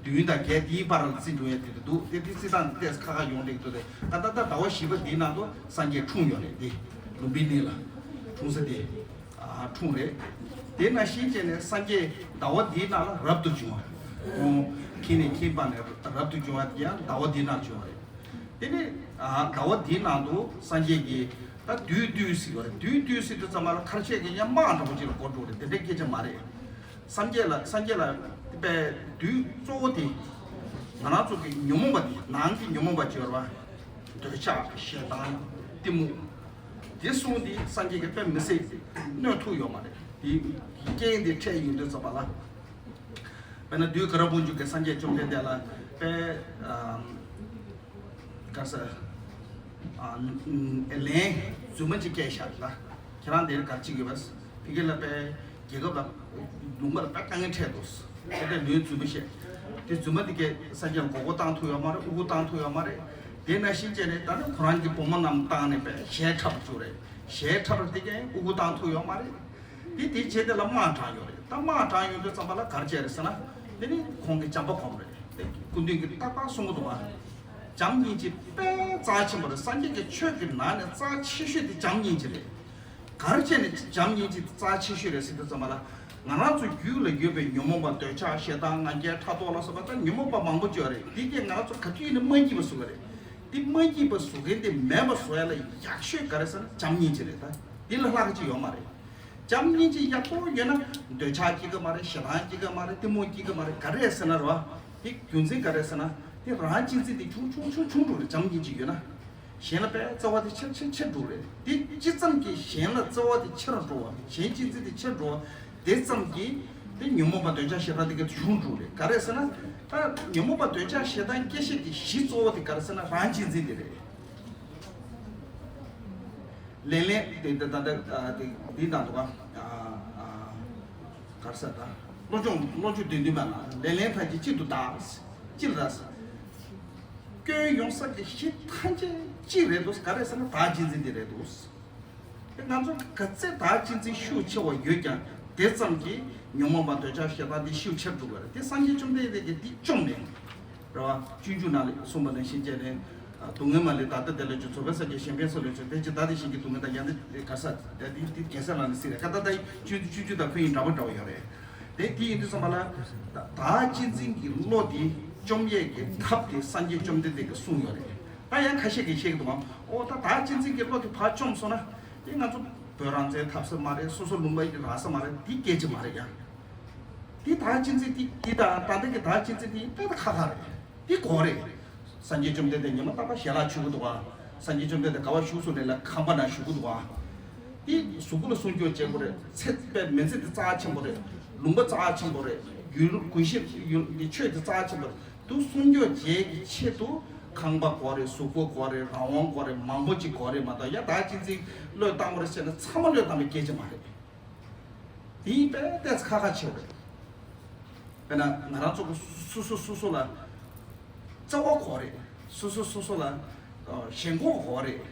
བདུན་དང་བརྒྱད་དེའི་བར་ལ་བརྩི་འགྲོ་ཡ་དེ་འདྲ་འདུག་དེ་དེ་བརྩི་སྟངས་ཏོག་ཙམ་ཁག་ཁག་ཡོང་བསྡད་ཀྱི་འདུག་སྟེ། ད་ད་ད་ཟླ་བ་བཞི་པ་འདིའི་ནང་དུ་སངས་རྒྱས་འཁྲུངས་ཡོད་རེད། དེ་ལུམ་བི་ནི་ལ་འཁྲུངས་ས་དེ། ཨ་འཁྲུངས་རེད། དེ་ནང་བཞིན་བྱས་ནས་སངས་རྒྱས་ཟླ་བ་འདིའི་ནང་ལ་རབ་ཏུ་བྱུང་བ། ཁོང་ཁྱིམ་ནས་ཁྱིམ་པ་ནས་རབ་ཏུ་བྱུང་བ་དེ་ཡང་ཟླ་བ་འདིའི་ནང་བྱུང་བ་རེད། དེ་ནས་ཨ་ཟླ་བ་འདིའི་ནང་དུ་སངས་རྒྱས་ཀྱིས་ད་བདུད་བཏུལ་ཟེར་བ་རེད། བདུད་བཏུལ་ཟེར་དུས་ཙམ་པ་ལ་ཁ་ཤས་ཀྱིས་ཡང་དམག་འདྲ་པོ་ཅིག་ལ་གོ་འགྲོ་རེད། དེ་འདྲའི་སྐད་ཆ་མ་རེད། སངས་རྒྱས་ལ་སངས་རྒྱས་ལ་དཔེ་བདུད་གཙོ་བོ་དེ་ང་རང་ཚོ་གི་ཉོན་མོངས་པ་དེ། ནང་གི་ཉོན་མོངས་པ་ཅིག་ཡོད་རེད་བ། འདོད་ཆགས། ཞེ་སྡང་། གཏི་མུག་དེ་གསུམ་དེ་སངས་རྒྱས་ཀྱིས་དཔེ་མི་སྲིད་གནོན་ཐུབ་ཡོད་མ་རེད། དེ་རྐྱེན་དེ་འཕྲད་ཡོང་དུས་ཙམ་པ་ལ། དཔེར་ན་བདུད་དགའ་རབ་དབང་ཕྱུག་གིས་སངས་རྒྱས་བཅོམ་ལྡན་འདས་ལ་དཔེ་ཨམ་ག་ས་ཨ་ལན་རྫུན་མ་ཅིག་བསྐྱལ་བཞག་ལ། ཁྱེད་རང་དེར་ག་རེ་བྱེད་ཀྱི་ཡོད་པས། ཕ་གི་ལ་དཔེ་རྒྱལ་ཁབ་ལ་ལུང་པ་ལ་དཔེ་དཀའ་ངལ་འཕྲད་འདུག་དེ་འདྲ་ལན་རྫུན་མ་བཤད། དེ་རྫུན་མ་དེ་གས་སངས་རྒྱས་ལ་མགོ་སྐོར་བཏང་ཐུབ་ཡོད་མ་རེད། དབུ་སྐོར་བཏང་ཐུབ་ཡོད་མ་རེད། དེ་ནང་བཞིན་བྱས་ནས་ད་ནི་ཁོ་རང་གི་བུ་མོ་རྣམས་བཏང་ནས་དཔེ་ཞལ་འཁྲབ་བཅུག་རེད། ཞལ་འཁྲབ་རེད། དེ་གས་དབུ་སྐོར་བཏང་ཐུབ་ཡོད་མ་རེད། དེ་དེ་བྱས་དེ་ལ་དམག་དྲངས་ཡོད་རེད། ད་དམག་དྲངས་ཡོང་དུས་ཙམ་པ་ལ་ག་རེ་བྱས་རེད་ཟེར་ན། དེ་ནི་ཁོང་གི་བྱམས་པ་སྒོམ་རེད། དེ་སྐུ་མདུན་གྱིས་རྟག་པར་གསུང་གི་འདུག་བ། བྱམས་སྙིང་རྗེ་དཔེ་རྩ་ཆེན་པོ་རེད། སངས་རྒྱས་ཀྱི་ཆོས་ཀྱི་ནང་ནས་རྩ་ཆེ་ཤོས་དེ་བྱམས་སྙིང་རྗེ་རེད། ག་རེ་བྱས་ནས་བྱམས་སྙིང་རྗེ་དེ་རྩ་ཆེ་ཤོས་རེད་ཟེར་དུས་ཙམ་པ་ལ། ང་རང་ཚོ་རྒྱུད་ལ་ཡོད་པའི་ཉོན་མོངས་པ། འདོད་ཆགས། ཞེ་སྡང་། ང་རྒྱལ། ཕྲག་དོག་ལ་སོགས་པ། ད་ཉོན་མོངས་པ་མང་པོ་ཅིག་ཡོད་རེད། འདི་གས་ང་རང་ཚོ་ག་དུས་ཡིན་ན་མ་སྐྱིད་པ་བཟོ་གི་རེད། འདི་མ་སྐྱིད་པ་བཟོ་མཁན་དེ་མེད་པ་བཟོ་ཡ་ལ་ཡག་ཤོས་ག་རེ་ཟེར་ན་བྱམས་སྙིང་རྗེ་རེད། ད་འདི་ལས་ལྷག་གི་ཅིག་ཡོད་མ་རེད། བྱམས་སྙིང་རྗེ་ཡག་པོ་ཡོད་ན་འདོད་ཆགས་སྐྱེ་གི་མ་རེད། ཞེ་སྡང་སྐྱེ་གི་མ་རེད། གཏི་མུག་སྐྱེ་གི་མ་རེད། ག་རེ་ཟེར་ན་རེད་བ། དེ་རྒྱུ་མཚན་ག་རེ་ཟེར་ན། དེ་རང་གཅེས་འཛིན་དེ་ཆུང་ཆུང་ཆུང་ཆུང་འགྲོ་རེད། བྱམས་སྙིང་རྗེ་ཡོད་ན། གཞན་ལ་དཔེ་བརྩེ་བ་དེ་ཆེར་ཆེར་ཆེར་འགྲོ་རེད། དེ་ཅི་ཙམ་གྱིས་གཞན་ལ་བརྩེ་བ་དེ་ཆེར་འགྲོ་བ། གཞན་གཅེས་འཛིན་དེ་ཆེར་འགྲོ་བ། དེ་ཙམ་གྱིས་དེ་ཉོན་མོངས་པ་འདོད་ཆགས་ཞེ་སྡང་དེ་ག་ཆུང་འགྲོ་རེད། ག་རེ་ཟེར་ན། ད་ཉོན་མོངས་པ་འདོད་ཆགས་ཞེ་སྡང་སྐྱེ་བྱེད་ཀྱི་གཞི་གཙོ་བོ་དེ་ག་རེ་ཟེར་ན་རང་གཅེས་འཛིན་དེ་རེད། ལན་ལན་དེ་ད་ད་ད་དེ་འདི་དང་འདུག་ག་ཨ་ཨ་ག་རེ་ཟེར། ད་བློ་སྦྱོང་བློ་སྦྱོང་དོན་བདུན་པ་ན་ལན་ལན་ཐམས་ཅད་གཅིག་ཏུ་བདག་སྤྱིར་བདག་སྐྱོན་ཡོང་ས་ཀྱི་གཞི་ཐམས་ཅད་གཅིག་རེད་འདུག་ག་རེ་ཟེར་ན་བདག་གཅེས་འཛིན་དེ་རེད་འདུག་དེ་ང་ཚོ་ག་ཚད་བདག་གཅེས་འཛིན་ཤུགས་ཆེ་བ་ཡོད་ཀྱང་དེ་ཙམ་གྱིས་ཉོན་མོངས་པ་འདོད་ཆགས་ཞེ་སྡང་དེ་ཤུགས་ཆེར་འགྲོ་གི་རེད། དེ་སངས་རྒྱས་བཅོམ་ལྡན་འདས་ཀྱིས་འདི་བཅོམ་ནས། རེད་བ། སྤྱོད་འཇུག་ནང་ལ་གསུངས་པ་ནང་བཞིན་བྱས་ནས། སྡུག་བསྔལ་མ་ལུས་བདག་ལྟ་དེ་ལས་བྱུང་། རྫོགས་པའི་སངས་རྒྱས་གཞན་ཕན་སུ་ལས་བྱུང་། དེ་ཇི་ལྟ་དེ་བཞིན་གྱི་སྡུག་བསྔལ་དང་ཡང་དག་ག་ས་དེ་དེ་དེ་རྒྱལ་སྲས་ལ་ནི་སྲིད་རེད། ཀ་ད་ལྟ་སྤྱོད་སྤྱོད་འཇུག་དང་ཁོ་ཡི་འདྲ་པོ་འདྲ་པོ་ཡོད་རེད། དེ་དེ་ཡིན་དུས་ཙམ་པ་ལ། བདག་གཅེས་འཛིན་གྱི་བློ་དེ་བཅོམ་ཡས་ཀྱི་ཐབས་དེ་སངས་རྒྱས་བཅོམ་ལྡན་འདས་ཀྱིས་གསུངས་ཡོད་རེད། ད་ཡང་ཁ་ཤས་ཀྱིས་བཤད་ཀྱི་འདུག་གམ། ཨོ་ད་བདག་གཅེས་འཛིན་གྱི་བློ་དེ་ཕར་བཅོམ་སོང་ན། དེ་ང་ཚོ་བོད་རང་བཙན་ཐོབ་ས་མ་རེད། སོ་སོ་ལུང་པ་ཡི་རག་ས་མ་རེད། དེ་སྐད་ཆ་མ་རེད་ཡང་། དེ་བདག་གཅེས་འཛིན་དེ་དེ་དང་ད་ལྟ་གི་བདག་གཅེས་འཛིན་དེ་དཔེ་ད་ཁག་ཁག་རེད། དེ་དགོས་རེད། སངས་རྒྱས་བཅོམ་ལྡན་འདས་ཉི་མ་རྟག་པར་ཞལ་ལག་མཆོད་ཀྱི་འདུག་ག་སངས་རྒྱས་བཅོམ་ལྡན་འདས་ག་པར་བཞུགས་སོང་ནས་ལ་ཁང་པ་ནང་བཞུགས་ཀྱི་འདུག་ག་དེ་གཟུགས་པོ་ལ་སྲུང་སྐྱོབ་བྱེད་དགོས་རེད། ཚེ་དཔེ་མི་ཚེ་དེ་རྩ་ཆེན་པོ་རེད། ལུང་པ་རྩ་ཆེན་པོ་རེད། ཡུལ་དགོན་གཞི་ཡུལ་གྱི་ཆོས་དེ་རྩ་ཆེན་པོ་རེད། དེ་སྲུང་སྐྱོབ་བྱེད་ཀྱི་ཆེད་དུ་ཁང་པ་དགོས་རེད། གཟུགས་པོ་དགོས་རེད། རང་དབང་དགོས་རེད། མང་པོ་ཅིག་དགོས་རེད་མ་གཏོགས་ཡ་བདག་གཅེས་འཛིན་བློས་བཏང་དགོས་རེད་ཟེར་ན་ཚང་མ་བློས་བཏང་བའི་སྐད་ཆ་མ་རེད། དེ་ཡིན་པས་ཏོག་ཙམ་ཁག་ཁག་ཆེ་བ་རེད། དཔེར་ན་ང་རང་ཚོ་གི་སོ་སོ་སོ་སོ་ལ་བརྩེ་བ་དགོས་རེད། སོ་སོ་སོ་སོ་ལ་ཨ་ཞེན་ཁོག་དགོས་རེད།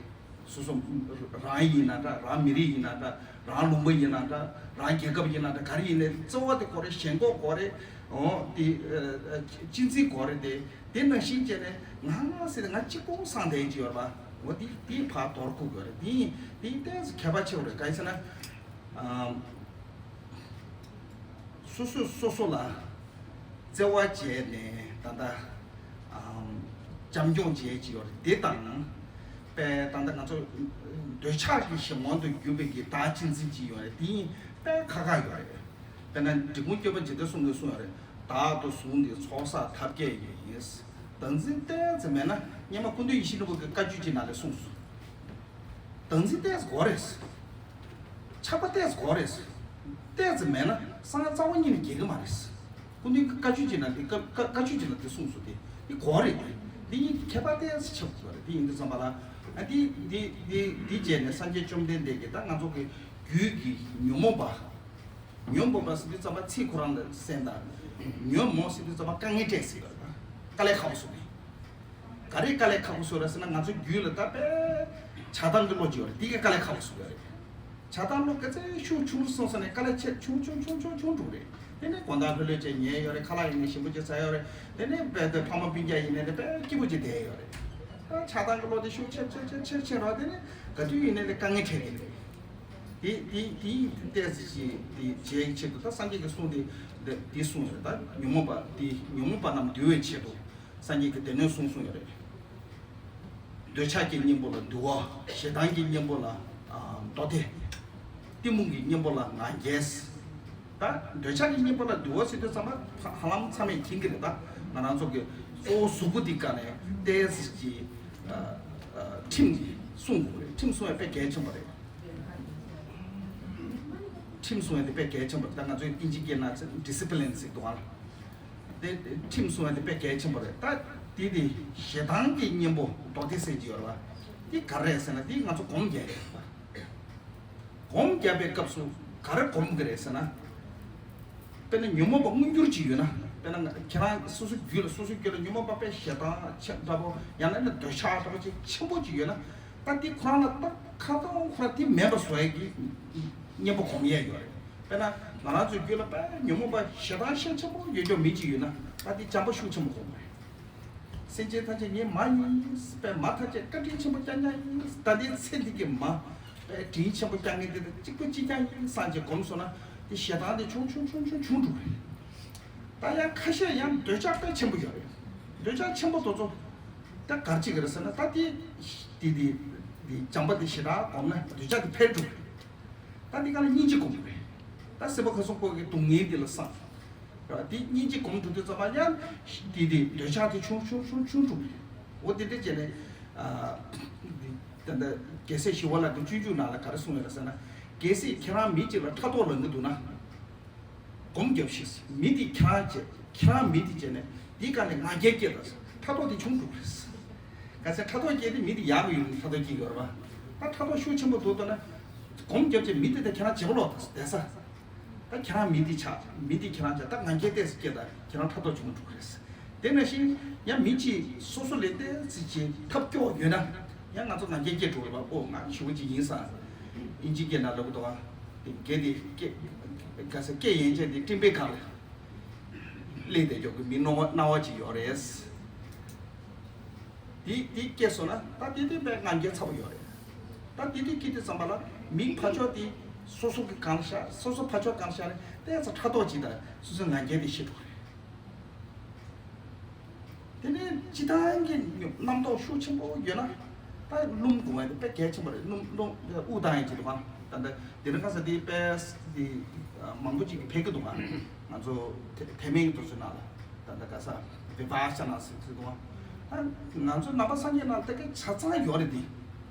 སོ་སོ་རང་ཡིན་ན་འདྲ། རང་མི་རིགས་ཡིན་ན་འདྲ། རང་ལུང་པ་ཡིན་ན་འདྲ། རང་རྒྱལ་ཁབ་ཡིན་ན་འདྲ། ག་རེ་ཡིན་ནའི་བརྩེ་བ་དེ་དགོས་རེད། ཞེན་ཁོག་དགོས་རེད། འོ་དེ་ཨ་ཨ་གཅེས་འཛིན་དགོས་རེད། དེ་དེ་ནང་བཞིན་བྱས་ནས་ང་ཟེར་ནས་ང་གཅིག་པོ་སངས་བསྡད་ཀྱི་ཡོད་རེད་པ། འོ་དེ་དེ་ཕར་དོར་དགོས་ཀྱི་ཡོད་རེད། དེ་ཡིན་དེ་ཡིན་ཏོག་ཙམ་ཁྱད་པར་ཆེ་བ་རེད། ག་རེ་ཟེར་ན། ཨམ། སོ་སོས་སོ་སོ་ལ་བརྩེ་བ་བྱས་ནས་ད་ལྟ་ཨམ། བྱམས་སྐྱོང་བྱེད་ཀྱི་ཡོད་རེད། དེ་དང་། དཔེ་ད་ལྟ་ང་ཚོ་འདོད་ཆགས་ཀྱི་གཞན་དབང་དུ་གྱུར་པའི་གི་བདག་གཅེས་འཛིན་གྱི་ཡོད་རེད། དེ་ཡིན་དཔེ་ཁག་ཁག་ཡོད་རེད། དཔེར་ན་འབྲི་གུང་སྐྱོབ་པ་འཇིག་རྟེན་གསུམ་གྱིས་གསུངས་ཡོད་རེད། བདག་ཏུ་བཟུང་སྟེ་ཚོགས་བསགས་ཐབས་མཁས་ཡིན། བདག་འཛིན་ཏོག་ཙམ་མེད་ན་སྔོན་མ་སྐུ་མདུན་ཡིད་བཞིན་ནོར་བུ་གི་བཀའ་བརྒྱུད་ཅིག་ནང་ལ་གསུངས་སོང་། བདག་འཛིན་ཏོག་ཙམ་དགོས་རེད། ཆགས་པ་ཏོག་ཙམ་དགོས་རེད། ཏོག་ཙམ་མེད་ན་གསང་སྔགས་རྩ་བ་ཉིད་ནས་རྒྱས་ཀྱི་མ་རེད། སྐུ་མདུན་གྱི་བཀའ་བརྒྱུད་ཅིག་ནང་འདི་བཀའ་བཀའ་བཀའ་བརྒྱུད་ཅིག་ནང་འདི་གསུངས་སོང་། དེ་འདི་དགོས་རེད། དེ་འདི་གཉིས་ཀྱི་ཁྱད་པར་ཏོག་ཙམ་ཆགས་དགོས་རེད། དེ་ཡིན་དུས་ཙམ་པ་ལ་ཨ་འདི་འདི་འདི་འདི་བྱས་ནས་སངས་རྒྱས་བཅོམ་ལྡན་འདས་ཀྱིས་ད་ང་ཚོ་གི་རྒྱུད་ཀྱི་ཉོན་མོངས་པ། ཉོན་མོངས་པ་ཟེར་དུས་ཙམ་པ་ཚིག་ཁོ་རང་ལ་གསན་དང་། ཉོན་མོངས་ཟེར་དུས་ཙམ་པ་དཀའ་ངལ་སྤྲད་ཟེར་བ་དང་། དཀའ་ལས་ཁག་པོ་བཟོ་གི། ག་རེ་དཀའ་ལས་ཁག་པོ་བཟོ་རེད་ཟེར་ན། ང་ཚོ་རྒྱུད་ལ་ད་དཔེ་ཆགས་སྡང་གི་བློ་ཅིག་ཡོད་རེད། དེ་གིས་དཀའ་ལས་ཁག་པོ་བཟོ་གི་རེད། ཆགས་སྡང་བློ་ག་ཚོད་ཤུགས་ཆུང་རུ་སོང་ཙང་ནས་དཀའ་ལས་ཆེ་ཆུང་ཆུང་ཆུང་ཆུང་ཆུང་འགྲོ་གི་རེད། དེ་ནས་དགོང་དག་ལྷོད་ལྷོད་བྱས་ཉལ་ཡོད་རེད། ཁ་ལག་ཡིན་ནའི་ཞིམ་པོ་ཅིག་ཟ་ཡོད་རེད། དེ་ནས་དཔེ་དེ་ཕ་མ་སྤུན་ཀྱག་ཡིན་ནའི་དཔེ་སྐྱིད་པོ་ཅིག་བསྡད་ཡོད་རེད། ད་ཆགས་སྡང་གི་བློ་དེ་ཤུགས་ཆེར་ཆེར་ཆེར་ཆེར་ཆེར་རོ། དེ་ནས་ག་དུས་ཡིན་ནའི་དེ་དཀའ་ངལ་འཕྲད་ཀྱི་རེད། དེ་དེ་དེ་ཏོག་ཙམ་ཞིག་དེ་བྱེད་ཆེད་དུ་ད་སངས་རྒྱས་ཀྱི་གསུང་དེ་འདི་འདི་གསུངས་ཡོད། ད་ཉོན་མོངས་པ་དེ་ཉོན་མོངས་པ་རྣམས་འདུལ་བའི་ཆེད་དུ་སངས་རྒྱས་ཀྱིས་སྡེ་སྣོད་གསུམ་གསུངས་ཡོད་རེད། འདོད་ཆགས་ཀྱི་གཉེན་པོ་ལ་འདུལ་བ། ཞེ་སྡང་གི་གཉེན་པོ་ལ་ཨ་མདོ་སྡེ། གཏི་མུག་གི་གཉེན་པོ་ལ་ང་རྒྱལ། ད་འདོད་ཆགས་ཀྱི་གཉེན་པོ་ལ་འདུལ་བ་ཟེར་དུས་ཙམ་པ་ཧ་ཧ་ལམ་ཚང་མས་མཁྱེན་གྱི་རེད། ད་ང་རང་ཚོ་གི་གཙོ་བོ་གཟུགས་པོ་འདི་སྒང་ནས་ཏོག་ཙམ་ཞིག་ཨ་ཨ་ཁྲིམས་སྲུང་དགོས་རེད། ཁྲིམས་སྲུང་ཡ་དཔེ་གལ་ཆེན་པོ་རེད། ཁྲིམས་སྲུང་ཡ་དེ་དཔེ་གལ་ཆེན་པོ་རེད། ད་ང་ཚོའི་དབྱིན་ཇི་སྐད་ནང་discipline་ཟེར་འདུག་ཨ། དེ་ཁྲིམས་སྲུང་ཡ་དེ་དཔེ་གལ་ཆེན་པོ་རེད། ད་དེ་དེ་ཞེ་སྡང་གི་གཉེན་པོ་མདོ་སྡེ་ཟེར་གྱི་ཡོད་རེད་པ། དེ་ག་རེ་རེད་ཟེར་ན། དེ་ང་ཚོ་སྒོམ་རྒྱག་ཡ་རེད་པ། སྒོམ་རྒྱག་པའི་སྐབས་སུ་ག་རེ་སྒོམ་གྱི་རེད་ཟེར་ན། དཔེར་ན་ཉོན་མོངས་པ་མངོན་གྱུར་ཅིག་ཡོད་ན། དཔེར་ན་ང་ཁྱེད་རང་སོ་སོའི་རྒྱུད་ལ་སོ་སོའི་རྒྱུད་ལ་ཉོན་མོངས་པ་དཔེ་ཞེ་སྡང་ཆེ་འདྲ་པོ། ཡང་ན་ནི་འདོད་ཆགས་འདྲ་པོ་ཅིག་ཆེན་པོ་ཅིག་ཡོད་ན། ད་དེ་ཁོ་རང་ལ་ད་ཁ་ཏོང་ཁོ་རང་དེ་མེད་པ་བཟོ་ཡ་གི་གཉེན་པོ་སྒོམ་ཡས་ཡོད་རེད། དཔེར་ན་ང་རང་ཚོའི་རྒྱུད་ལ་དཔེ་ཉོན་མོངས་པ་ཞེ་སྡང་ཤུགས་ཆེན་པོ་ཡོད་ཀྱོག་མི་ཅིག་ཡོད་ན། ད་དེ་བྱམས་པ་ཤུགས་ཆེན་པོ་སྒོམ་དགོས་རེད། སེམས་ཅན་ཐམས་ཅད་ངའི་མ་ཡིན། དཔེ་མ་ཐམས་ཅད་བཀའ་དྲིན་ཆེན་པོ་རྐྱང་རྐྱང་ཡིན། ད་ལྟའི་ཚེ་འདི་གི་མ་དཔེ་དྲིན་ཆེན་པོ་རྐྱང་ངེས་འདི་དང་གཅིག་པ་གཅིག་རྐྱང་ཡིན་བསམ་བྱས་སྒོམ་སོང་ན། དེ་ཞེ་སྡང་དེ་ཆུང་ཆུང་ཆུང་ཆུང་ཆུང་འགྲོ་གི་རེད། ད་ཡང་ཁ་ཤས་ཡང་འདོད་ཆགས་དཔེ་ཆེན་པོ་ཡོད་རེད། འདོད་ཆགས་ཆེན་པོ་དེ་ཚོ་ད་ག་རེ་བྱེད་ཀྱི་རེད་ཟེར་ན། ད་དེ་དེ་དེ་དེ་བྱམས་པ་དེ་ཞེ་དྲག་སྒོམ་ན་འདོད་ཆགས་དེ་འཕེལ་འགྲོ་གི་རེད། ད་འདི་ག་ལ་སྙིང་རྗེ་སྒོམ་དགོས། ད་སྲིད་པ་ཁ་སང་ཁོ་གི་སྡུག་བསྔལ་འདི་ལ་བསམ། ར་འདི་སྙིང་རྗེ་སྒོམ་འགྲོ་དུས་ཙམ་པ་ཡང་འདི་འདི་འདོད་ཆགས་དེ་ཆུང་ཆུང་ཆུང་ཆུང་ཆུང་འགྲོ་གི་རེད། འོ་འདི་འདྲ་བྱས་ནས་ཨ་འདི་ད་ལྟ་རྒྱལ་སྲས་ཞི་བ་ལྷ་གི་སྤྱོད་འཇུག་ནང་ལ་ག་རེ་གསུངས་ཡོད་རེད་ཟེར་ན། གལ་སྲིད་ཁྱེད་རང་མི་གཅིག་ལ་ཕྲག་དོག་ལངས་ཀྱི་འདུག་ན། སྒོམ་རྒྱབ་ཤིག། མི་དེ་ཁྱེད་རང་བྱས། ཁྱེད་རང་མི་དེ་བྱས་ནས་འདི་ག་ནས་ང་རྒྱལ་སྐྱེས་དང་ཕྲག་དོག་དེ་ཆུང་འགྲོ་གི་རེད། ག་ཚད་ཕྲག་དོག་སྐྱེས་དེ་མི་དེ་ཡག་གི་ཡོད་ནི་ཕྲག་དོག་སྐྱེས་ཡོད་རེད་པ། ད་ཕྲག་དོག་ཤུགས་ཆེན་པོ་འདུག་ལྟ་ན། སྒོམ་རྒྱབ་བྱས་མི་དེ་དང་ཁྱེད་རང་བྱེད་པ་ལོག་དང་བསྡད་ས། ད་ཁྱེད་རང་མི་དེ་ཆགས། མི་དེ་ཁྱེད་རང་ཆགས། ད་ང་རྒྱལ་ཏོག་ཙམ་སྐྱེས་དང་ཁྱེད་རང་ཕྲག་དོག་ཆུང་འགྲོ་གི་རེད། དེ་ནང་བཞིན་ཡང་མི་གཅིག་སོ་སོ་ལས་ཏོག་ཙམ་ཅིག་ཐབས་སྐྱོ་བ་ཡོད་ན། ཡང་ང་ཚོ་ང་རྒྱལ་སྐྱེ་འགྲོ་རེད་པ། ཨོ་ང་ཞེ་པོ་ཅིག་ཡིན་བསམ། དབྱིན་ཇི་སྐད་ནང་ལབ་གི་འདུག་ག་དེ་དགེ་དེ་སྐད་ག་ས་སྐད་ཡན་ཆད་དེ་སྤྲིན་པའི་སྒང་ལ་སླེབས་བསྡད་ཀྱོག་གི་མི་སྣང་བ་སྣང་བ་ཅིག་ཡོད་རེད། དེ་དེ་སྐྱེས་སོང་ན་ད་དེ་དུས་དཔེ་ང་རྒྱལ་ཚ་པོ་ཡོད་རེད། ད་དེ་དུས་སྐྱེས་དུས་ཙམ་པ་ལ་མི་ཕར་ཕྱོགས་དེ་སོ་སོ་གི་སྒང་ལ་ཤར། སོ་སོ་ཕར་ཕྱོགས་སྒང་ལ་ཤར་ནས་ཏོག་ཙམ་ཕྲག་དོག་ཅིག་དང་སོ་སོའི་ང་རྒྱལ་དེ་ཤི་འགྲོ་གི་རེད། དེ་ནས་སྤྱི་བཏང་གི་རྣམ་རྟོག་ཤུགས་ཆེན་པོ་ཡོད་ན། ད་སྣུམ་སྒོམ་ཡ་དེ་དཔེ་གལ་ཆེན་པོ་རེད། སྣུམ་སྣུམ་དབུགས་བཏང་ཡ་ཅིག་འདུག་ག་ད་ལྟ་དེ་རིང་ཁ་སང་དེ་དཔེ་དེ་མང་པོ་ཅིག་གིས་ཕེབས་ཀྱི་འདུག་ག་ང་ཚོ་ཐེ་ཐེག་དམན་གྱི་དུས་ཚོད་ནང་ལ་ད་ལྟ་ག་ས་བི་པ་ས་ན་ཟེར་གྱི་འདུག་ག་ད་ང་ཚོ་ནང་པ་སངས་རྒྱས་ནང་ལ་དེ་ག་ཆ་ཚང་ཡོད་རེད། དེ་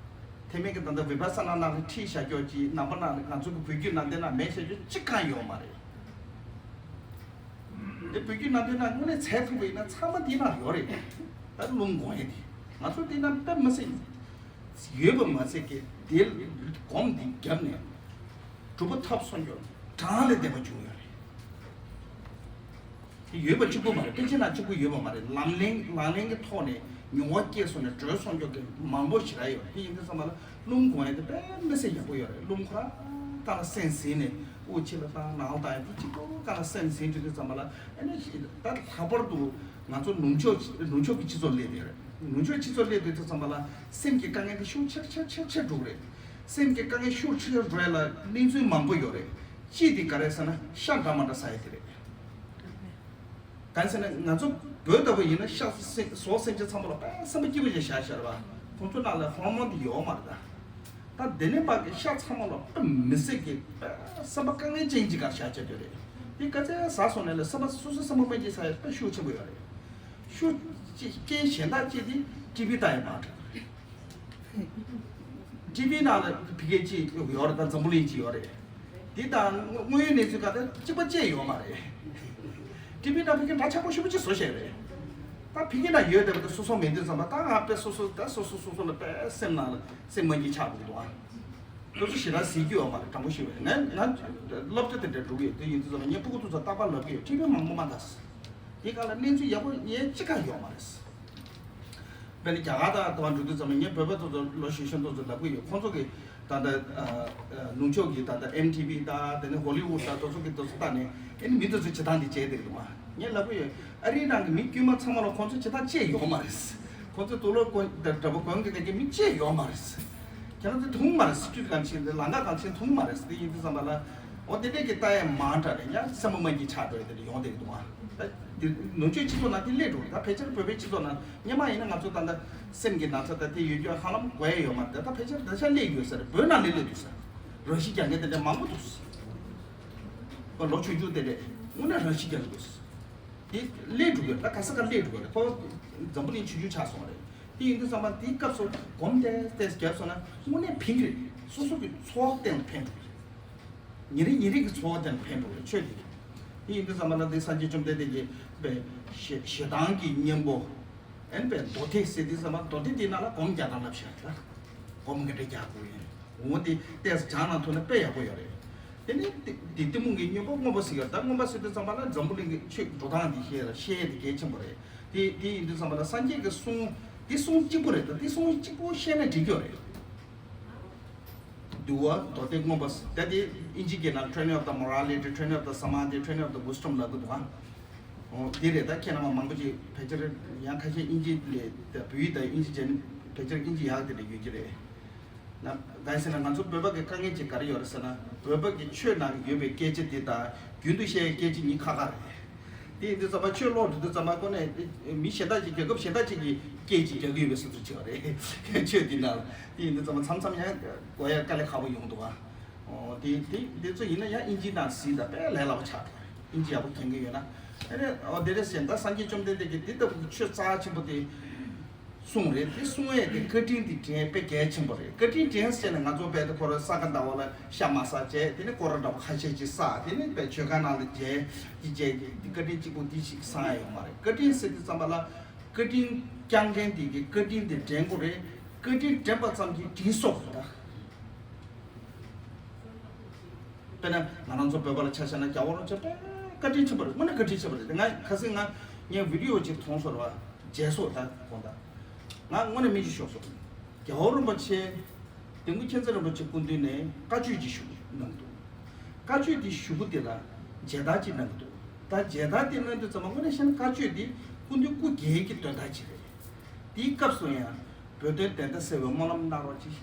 ཐེག་དམན་གྱི་ད་ལྟ་བི་པ་ས་ན་ནང་ལ་ཁྲིད་བཞག་ཀྱོག་ཅིག་ནང་པ་ནང་ལ་ང་ཚོ་གི་བོད་བརྒྱུད་ནང་བསྟན་ནང་མེད་བཞག་ཀྱོག་གཅིག་ཀྱང་ཡོད་མ་རེད། དེ་བོད་བརྒྱུད་ནང་བསྟན་ནང་དངོས་གནས་བྱས་ཐུབ་པ་ཡིན་ན་ཚང་མ་འདི་ན་ཡོད་རེད། ད་སྣུམ་སྒོམ་ཡས་དེ་ང་ཚོ་འདི་ན་དཔེ་མི་སྲིད་ཡོད་པ་མ་ཟད་ཀྱི་དེ་སྒོམ་འདི་བརྒྱབ་ནས་གྲུབ་པ་ཐོབ་སོང་ཀྱོག་གྲངས་ལས་འདས་པ་བྱུང་ཡོད་རེད། དེ་ཡོད་པ་གཅིག་པུ་མ་རེད། པཎ་ཆེན་ནང་གཅིག་པུ་ཡོད་པ་མ་རེད། ལམ་ལྷོང་ལམ་ལྷོང་གི་ཐོག་ནས་མྱོང་བ་སྐྱེས་སོང་ནས་གྲོལ་སོང་ཀྱོག་གི་མང་པོ་ཞེ་དྲག་ཡོད་རེད། དེ་ཡིན་དུས་ཙམ་པ་ལ་སྣུམ་སྒོམ་ཡས་དེ་དཔེ་མི་སྲིད་ཡག་པོ་ཡོད་རེད། སྣུམ་ཁོ་རང་གང་ལ་སེམས་ཟིན་ནས་དབུགས་ཕྱི་ལ་བཏང་ནང་ལ་བཏང་ཡས་དེ་གཅིག་པུ་གང་ལ་སེམས་ཟིན་དུས་ཙམ་པ་ལ་ཨ་ནི་ད་ལྷག་པར་དུ་ང་ཚོ་ནུབ་ཕྱོགས་ནུབ་ཕྱོགས་ཀྱི་སྤྱི་ཚོགས་སླེབས་ཡོད་རེད། ནུབ་ཕྱོགས་སྤྱི་ཚོགས་སླེབས་དུས་ཙམ་པ་ལ་སེམས་ཀྱི་དཀའ་ངལ་དེ་ཤུགས་ཆེར་ཆེར་ཆེར་ཆེར་འགྲོ་གི་རེད། སེམས་ཀྱི་དཀའ་ངལ་ཤུགས་ཆེར་འགྲོ་ཡས་ལ་གནས་ཚུལ་མང་པོ་ཡོད་རེད། གཅིག་དེ་ག་རེ་ཟེར་ན་ཤ་འདྲ་མ་འདྲ་ཟ་ཡས་དེ་རེད། གང་ཟེར་ན་ང་ཚོ་བོད་ལྟ་བུ་ཡིན་ན་ཤ་སེ་ཟོག་སེམས་ཅན་ཚང་མ་ལ་དཔེ་སེམས་པ་སྐྱིད་པོ་ཞིག་བཞག་བཞག་རེད་པ། ཁོང་ཚོ་ནང་ལ་ཧོར་མོན་དེ་ཡོད་མ་རེད་ད། ད་དེ་ནས་ཕར་གྱི་ཤ་ཚང་མ་ལ་དཔེ་མི་སྲིད་ཀྱི་དཔེ་སེམས་པ་དཀའ་ངལ་ཅན་ཅིག་ག་བཞག་བྱས་བསྡད་རེད། དེ་ག་ཚད་ཟ་སོང་ནས་ལ་སེམས་པ་སོ་སོ་སེམས་པ་དཔེ་ཅིག་ཟ་ཡས་དཔེ་ཤུགས་ཆེན་པོ་ཡོད་རེད། ཤུགས་ ཅིག་རྐྱེན་གཞན་དག་ཅིག་དེ་ཊི་བི་ལྟ་ཡི་མ་རེད། ཊི་བི་ནང་ལ་ཕི་གེ་གཅིག་ཡོད་རེད། ད་འཛམ་བུ་གླིང་གཅིག་ཡོད་རེད། དེ་དང་དངོས་ཡོད་གནས་ཚུལ་ག་ད་གཅིག་པ་ཅིག་ཡོད་མ་རེད། ཊི་བི་ནང་ཕི་གེ་འདྲ་ཆགས་པོ་ཞེ་པོ་ཅིག་བཟོ་བཞག་རེད། ད་ཕི་གེ་ནང་ཡོད་བསྡད་པ་དེ་སོ་སོ་མེད་དུས་ཙམ་པ་ད་ང་དཔེ་སོ་སོ་ད་སོ་སོ་སོ་སོ་ལ་དཔེ་སེམས་ནང་ལ་སེམས་མ་སྐྱིད་ཆགས་འདུག་ཨ། དེ་ཚོ་ཞེ་དྲག་གཟིགས་རྒྱུ་ཡོད་མ་རེད། དྲང་པོ་ཞུ་བ་ཡིན་ན་ང་སློབ་གྲྭ་དེ་འདྲ་འགྲོ་གི་ཡོད། དེ་ཡིན་དུས་ཙམ་པ་ངས་སྤུ་གུ་ཚོ་རྟག་པར་ལབ་ཀྱི་ཡོད། ཊི་བི་མང་པོ་མ་ལྟ། དེ་ག་ལ་གནས་ཚུལ་ཡག་པོ་ཡན་གཅིག་ཀ་ཡོད་མ་རེད། དཔེར་ན་རྒྱ་གར་དང་དུ་བ་འགྲོ་དུས་ཙམ་ནས་ངས་བོད་པ་ཚོ་ཚོ་ལོ་གཞོན་གཞོན་ཚོ་ཚོ་ལབ་ཀྱི་ཡོད། ཁོང་ཚོ་གི་ད་ལྟ་ནུབ་ཕྱོགས་ཀྱི་ད་ལྟ་ཨེམ་ཊི་བི་དང་དེ་ནས་ཧོ་ལི་ཝུད་དང་དེ་ཚོ་གི་དེ་ཚོ་ལྟ་ནས་ཨེ་ནི་མི་དེ་ཚོ་བྱེད་སྟངས་དེ་བྱས་བསྡད་ཀྱི་འདུག་ཨ། ངས་ལབ་ཀྱི་ཡོད། ཨ་རིའི་ནང་གི་མི་དཀྱུས་མ་ཚང་མ་ལ་ཁོང་ཚོ་བྱེད་སྟངས་བཅས་ཡོད་མ་རེད། ཁོང་ཚོ་དུག་ལོག་གོན་འདྲ་པོ་གོན་གི་གི་མི་བཅས་ཡོད་མ་རེད། ཁྱེད་རང་ཚོ་མཐོང་མ་རེད། སི་ཊི་རིཊ་གང་ཕྱིན་ལམ་ཁ་གང་ཕྱིན་མཐོང་མ་རེད། དེ་ཡིན་དུས་ཙམ་པ་ལ་འོ་དེ་འདྲས་ཀྱི་ལྟ་ཡ་མང་དྲགས་ནས་ཡང་སེམས་པ་མ་སྐྱིད་ཆགས་འགྲོ་ཡ་དེ་འདྲ་ཡོང་བསྡད་ཀྱི་འདུག་ཨ། ད་དེ་ནུབ་ཕྱོགས་སྤྱི་ཚོགས་ནང་དེ་སླེབས་འགྲོ་རེད། ད་ཕལ་ཆེར་བོད་པའི་སྤྱི་ཚོགས་ནང་སྔོན་མ་ཡིན་ན་ང་ཚོ་ད་ལྟ་སེམས་ཀྱི་ན་ཚ་ད་དེ་ཡོད་རྒྱུ་ཧ་ལམ་གོ་ཡ་ཡོད་མ་རེད། ད་ཕལ་ཆེར་ད་ཆ་སླེབས་ཡོད་ས་རེད། བོད་ནང་ལ་སླེབས་འདུག་ས། རང་ཤི་རྒྱག་མཁན་དེ་འདྲ་མང་པོ་འདུག་ས། ཁོ་ལོ་ཆུང་ཆུང་དེ་འདྲས་དངོས་གནས་རང་ཤི་རྒྱག་གི་འདུག་ས། དེ་སླེབས་འགྲོ་གི་རེད། ད་ག་ས་ག་སླེབས་འགྲོ་གི་རེད། ཁོ་འཛམ་བུ་གླིང་ཆུང་ཆུང་ཆགས་སོང་རེད། དེ་ཡིན་དུས་ཙམ་པ་དེའི་སྐབས་སུ་སྒོམ་ཏེ་ཏེ་བརྒྱབ་སོང་ན་དངོས་གནས་ཕན་གྱི་རེད། སོ་སོ་གི་འཚོ་བ་སྟེང་ལ་ཕན་འགྲོ་གི་རེད། ཉིན་རེ་ཉིན་རེ་གི་འཚོ་བ་དེ་ལ་ཕན་འགྲོ་བའི་ཆོས་དེ། དེ་ཡིན་དུས་ཙམ་པ་ལ་དེ་སངས་རྒྱས་བཅོམ་ལྡན་འདས་ཀྱིས་པའི་ཞེ་ཞེ་སྡང་གི་གཉེན་པོ་ཨེན་པའི་མདོ་སྡེ་ཟེར་དུས་ཙམ་པ་མདོ་སྡེ་དེའི་ནང་ལ་སྒོམ་བརྒྱ་དང་ལྔ་བཤད་ལ། སྒོམ་ག་འདྲ་རྒྱག་དགོས་ཡིན། འོ་དེ་ཏོག་ཙམ་སྦྱངས་གནང་ཐུབ་ན་དཔེ་ཡག་པོ་ཡོད་རེད། དེ་ནས་དེ་དེ་གཏི་མུག་གི་གཉེན་པོ་མངོན་པ་ཟེར་གྱི་ཡོད་རེད། ད་མངོན་པ་ཟེར་དུས་ཙམ་པ་ལ་འཛམ་བུ་གླིང་གི་ཆོས་འགྲོ་སྟངས་དེ་ཤེས་ལ་ཤེས་ཡས་དེ་གལ་ཆེན་པོ་རེད། དེ་དེ་ཡིན་དུས་ཙམ་པ་ལ་སངས་རྒྱས་ཀྱི་གསུང་དེ་གསུང་གཅིག་པོ་རེད། ད་དེ་གསུང་གཅིག་པོ་ཤེས་ན་འགྲིག་གི་ཡོད་རེད། འདུལ་བ་མདོ་སྡེ་མངོན་པ་ཟེར། ད་དེ་ཨིན་ཇི་སྐད་ནང་Training of the Morality, Training of the Samadhi, Training of the Wisdom ལབ་ཀྱི་འདུག་ག་འོ་དེ་རེད། ད་ཁྱེད་རྣམ་པ་མང་པོ་ཅིག་ཕལ་ཆེར་ཡང་ཁ་ཤས་ཨིན་ཇི་ལས་ད་བོད་ཡིག་དང་ཨིན་ཇི་བྱས་ན་ཕལ་ཆེར་ཨིན་ཇི་ཡག་དེ་འདྲ་ཡོད་ཀྱི་རེད། ན་གང་ཡིན་ཟེར་ན་ང་ཚོ་བོད་པ་གི་དཀའ་ངལ་ཅིག་ག་རེ་ཡོད་རེད་ཟེར་ན་བོད་པ་གི་ཆོས་ནང་ཡོད་པའི་སྐད་ཆ་དེ་དང་རྒྱུན་དུ་བཤད་ཡའི་སྐད་ཆ་གཉིས་ཁག་ཁག་རེད། དེ་ཡིན་དུས་ཙམ་པ་ཆོས་ཀློག་འགྲོ་དུས་ཙམ་པ་ཁོ་ནས་མི་གཞན་དག་ཅིག་རྒྱལ་ཁབ་གཞན་དག་ཅིག་གི་སྐད་ཅིག་རྒྱག་གི་ཡོད་པའི་བཟོ་འདྲ་ཅིག་ཡོད་རེད། ཆོས་འདི་ནང་དེ་ཡིན་དུས་ཙམ་པ་མཚམས་མཚམས་ཡང་གོ་ཡ་དཀའ་ལས་ཁག་པོ་ཡོང་འདུག་ཨ། ཨོ་དེ་དེ་དེ་ཚོ་ཡིན་ན་ཡང་ཨིན་ཇི་ནང་གཟིགས་དང་དཔེ་ལས་སླ་པོ་ཆགས་འགྲོ་རེད། ཨིན་ཇི་ཡག་པོ་མཁྱེན་གི་ཡོད་ན། ཨ་རེ་ཨོ་དེ་རེད་ཟེར། ད་སངས་རྒྱས་བཅོམ་ལྡན་འདས་ཀྱིས་འདི་ལྟ་བུ་གི་ཆོས་རྩ་ཆེན་པོ་དེ། གསུངས་རེད། དེ་གསུང་ཡས་དེ་བཀའ་དྲིན་དེ་དྲན་དཔེ་གལ་ཆེན་པོ་རེད། བཀའ་དྲིན་དྲན་ཟེར་ནས་ང་ཚོ་རྦད་དེ་ཁོ་རང་ས་ག་ཟླ་བ་ལ་ཤ་མ་ཟ་བྱས་དེ་ནས་སྐོར་ར་འདྲ་པོ་ཁ་ཤས་ཅིག་ཟ་དེ་ནས་དཔེ་མཆོད་ཁང་ནང་ལ་མཇལ་དེ་མཇལ་དེ་བཀའ་དྲིན་གཅིག་པོ་དེ་ཞིག་སང་ཡ་ཡོད་མ་རེད། བཀའ་དྲིན་ཟེར་དུས་ཙམ་པ་ལ་བཀའ་དྲིན་བསྐྱངས་མཁན་དེ་གི་བཀའ་དྲིན་དེ་དྲན་དགོས་རེད། བཀའ་དྲིན་དྲན་པ་ཙམ་གྱིས་དྲིན་གསོ་དགོས་རེད་ད། དཔེར་ན་ང་རང་ཚོ་བོད་པ་ལ་ཆ་བཞག་ན་རྒྱལ་བ་རིན་པོ་ཆེ་དཔེ་བཀའ་དྲིན་ཆེན་པོ་རེད། དངོས་གནས་བཀའ་དྲིན་ཆེན་པོ་རེད། དེ་ང་ཁ་སང་ང་ངས་བི་ཌི་ཨོ་ཅིག་མཐོང་སོང་ར་བ་མཇལ་སོང་ད་དགོངས་དག་ང་དངོས་གནས་མིག་ཆུ་ཤོར་སོང་། རྒྱལ་བ་རིན་པོ་ཆེ་དིལ་མགོ་མཁྱེན་བརྩེ་རིན་པོ་ཆེ་སྐུ་མདུན་ནས་བཀའ་ཆོས་ཅིག་ཞུ་གནང་འདུག་བཀའ་ཆོས་དེ་ཞུ་གི་དེ་ལ་མཇལ་དར་ཅིག་གནང་གི་འདུག་ད་མཇལ་དར་དེ་གནང་དུས་ཙམ་པ་དངོས་གནས་བཤད་ན་བཀའ་ཆོས་དེ་སྐུ་མདུན་སྐུ་སྒེར་གྱི་དོན་དག་ཅིག་རེད། དེའི་སྐབས་སུ་ཡང་བོད་དོན་བདེན་མཐའ་གསལ་བའི་སྨོན་ལམ་གནང་རོགས་ཅེས་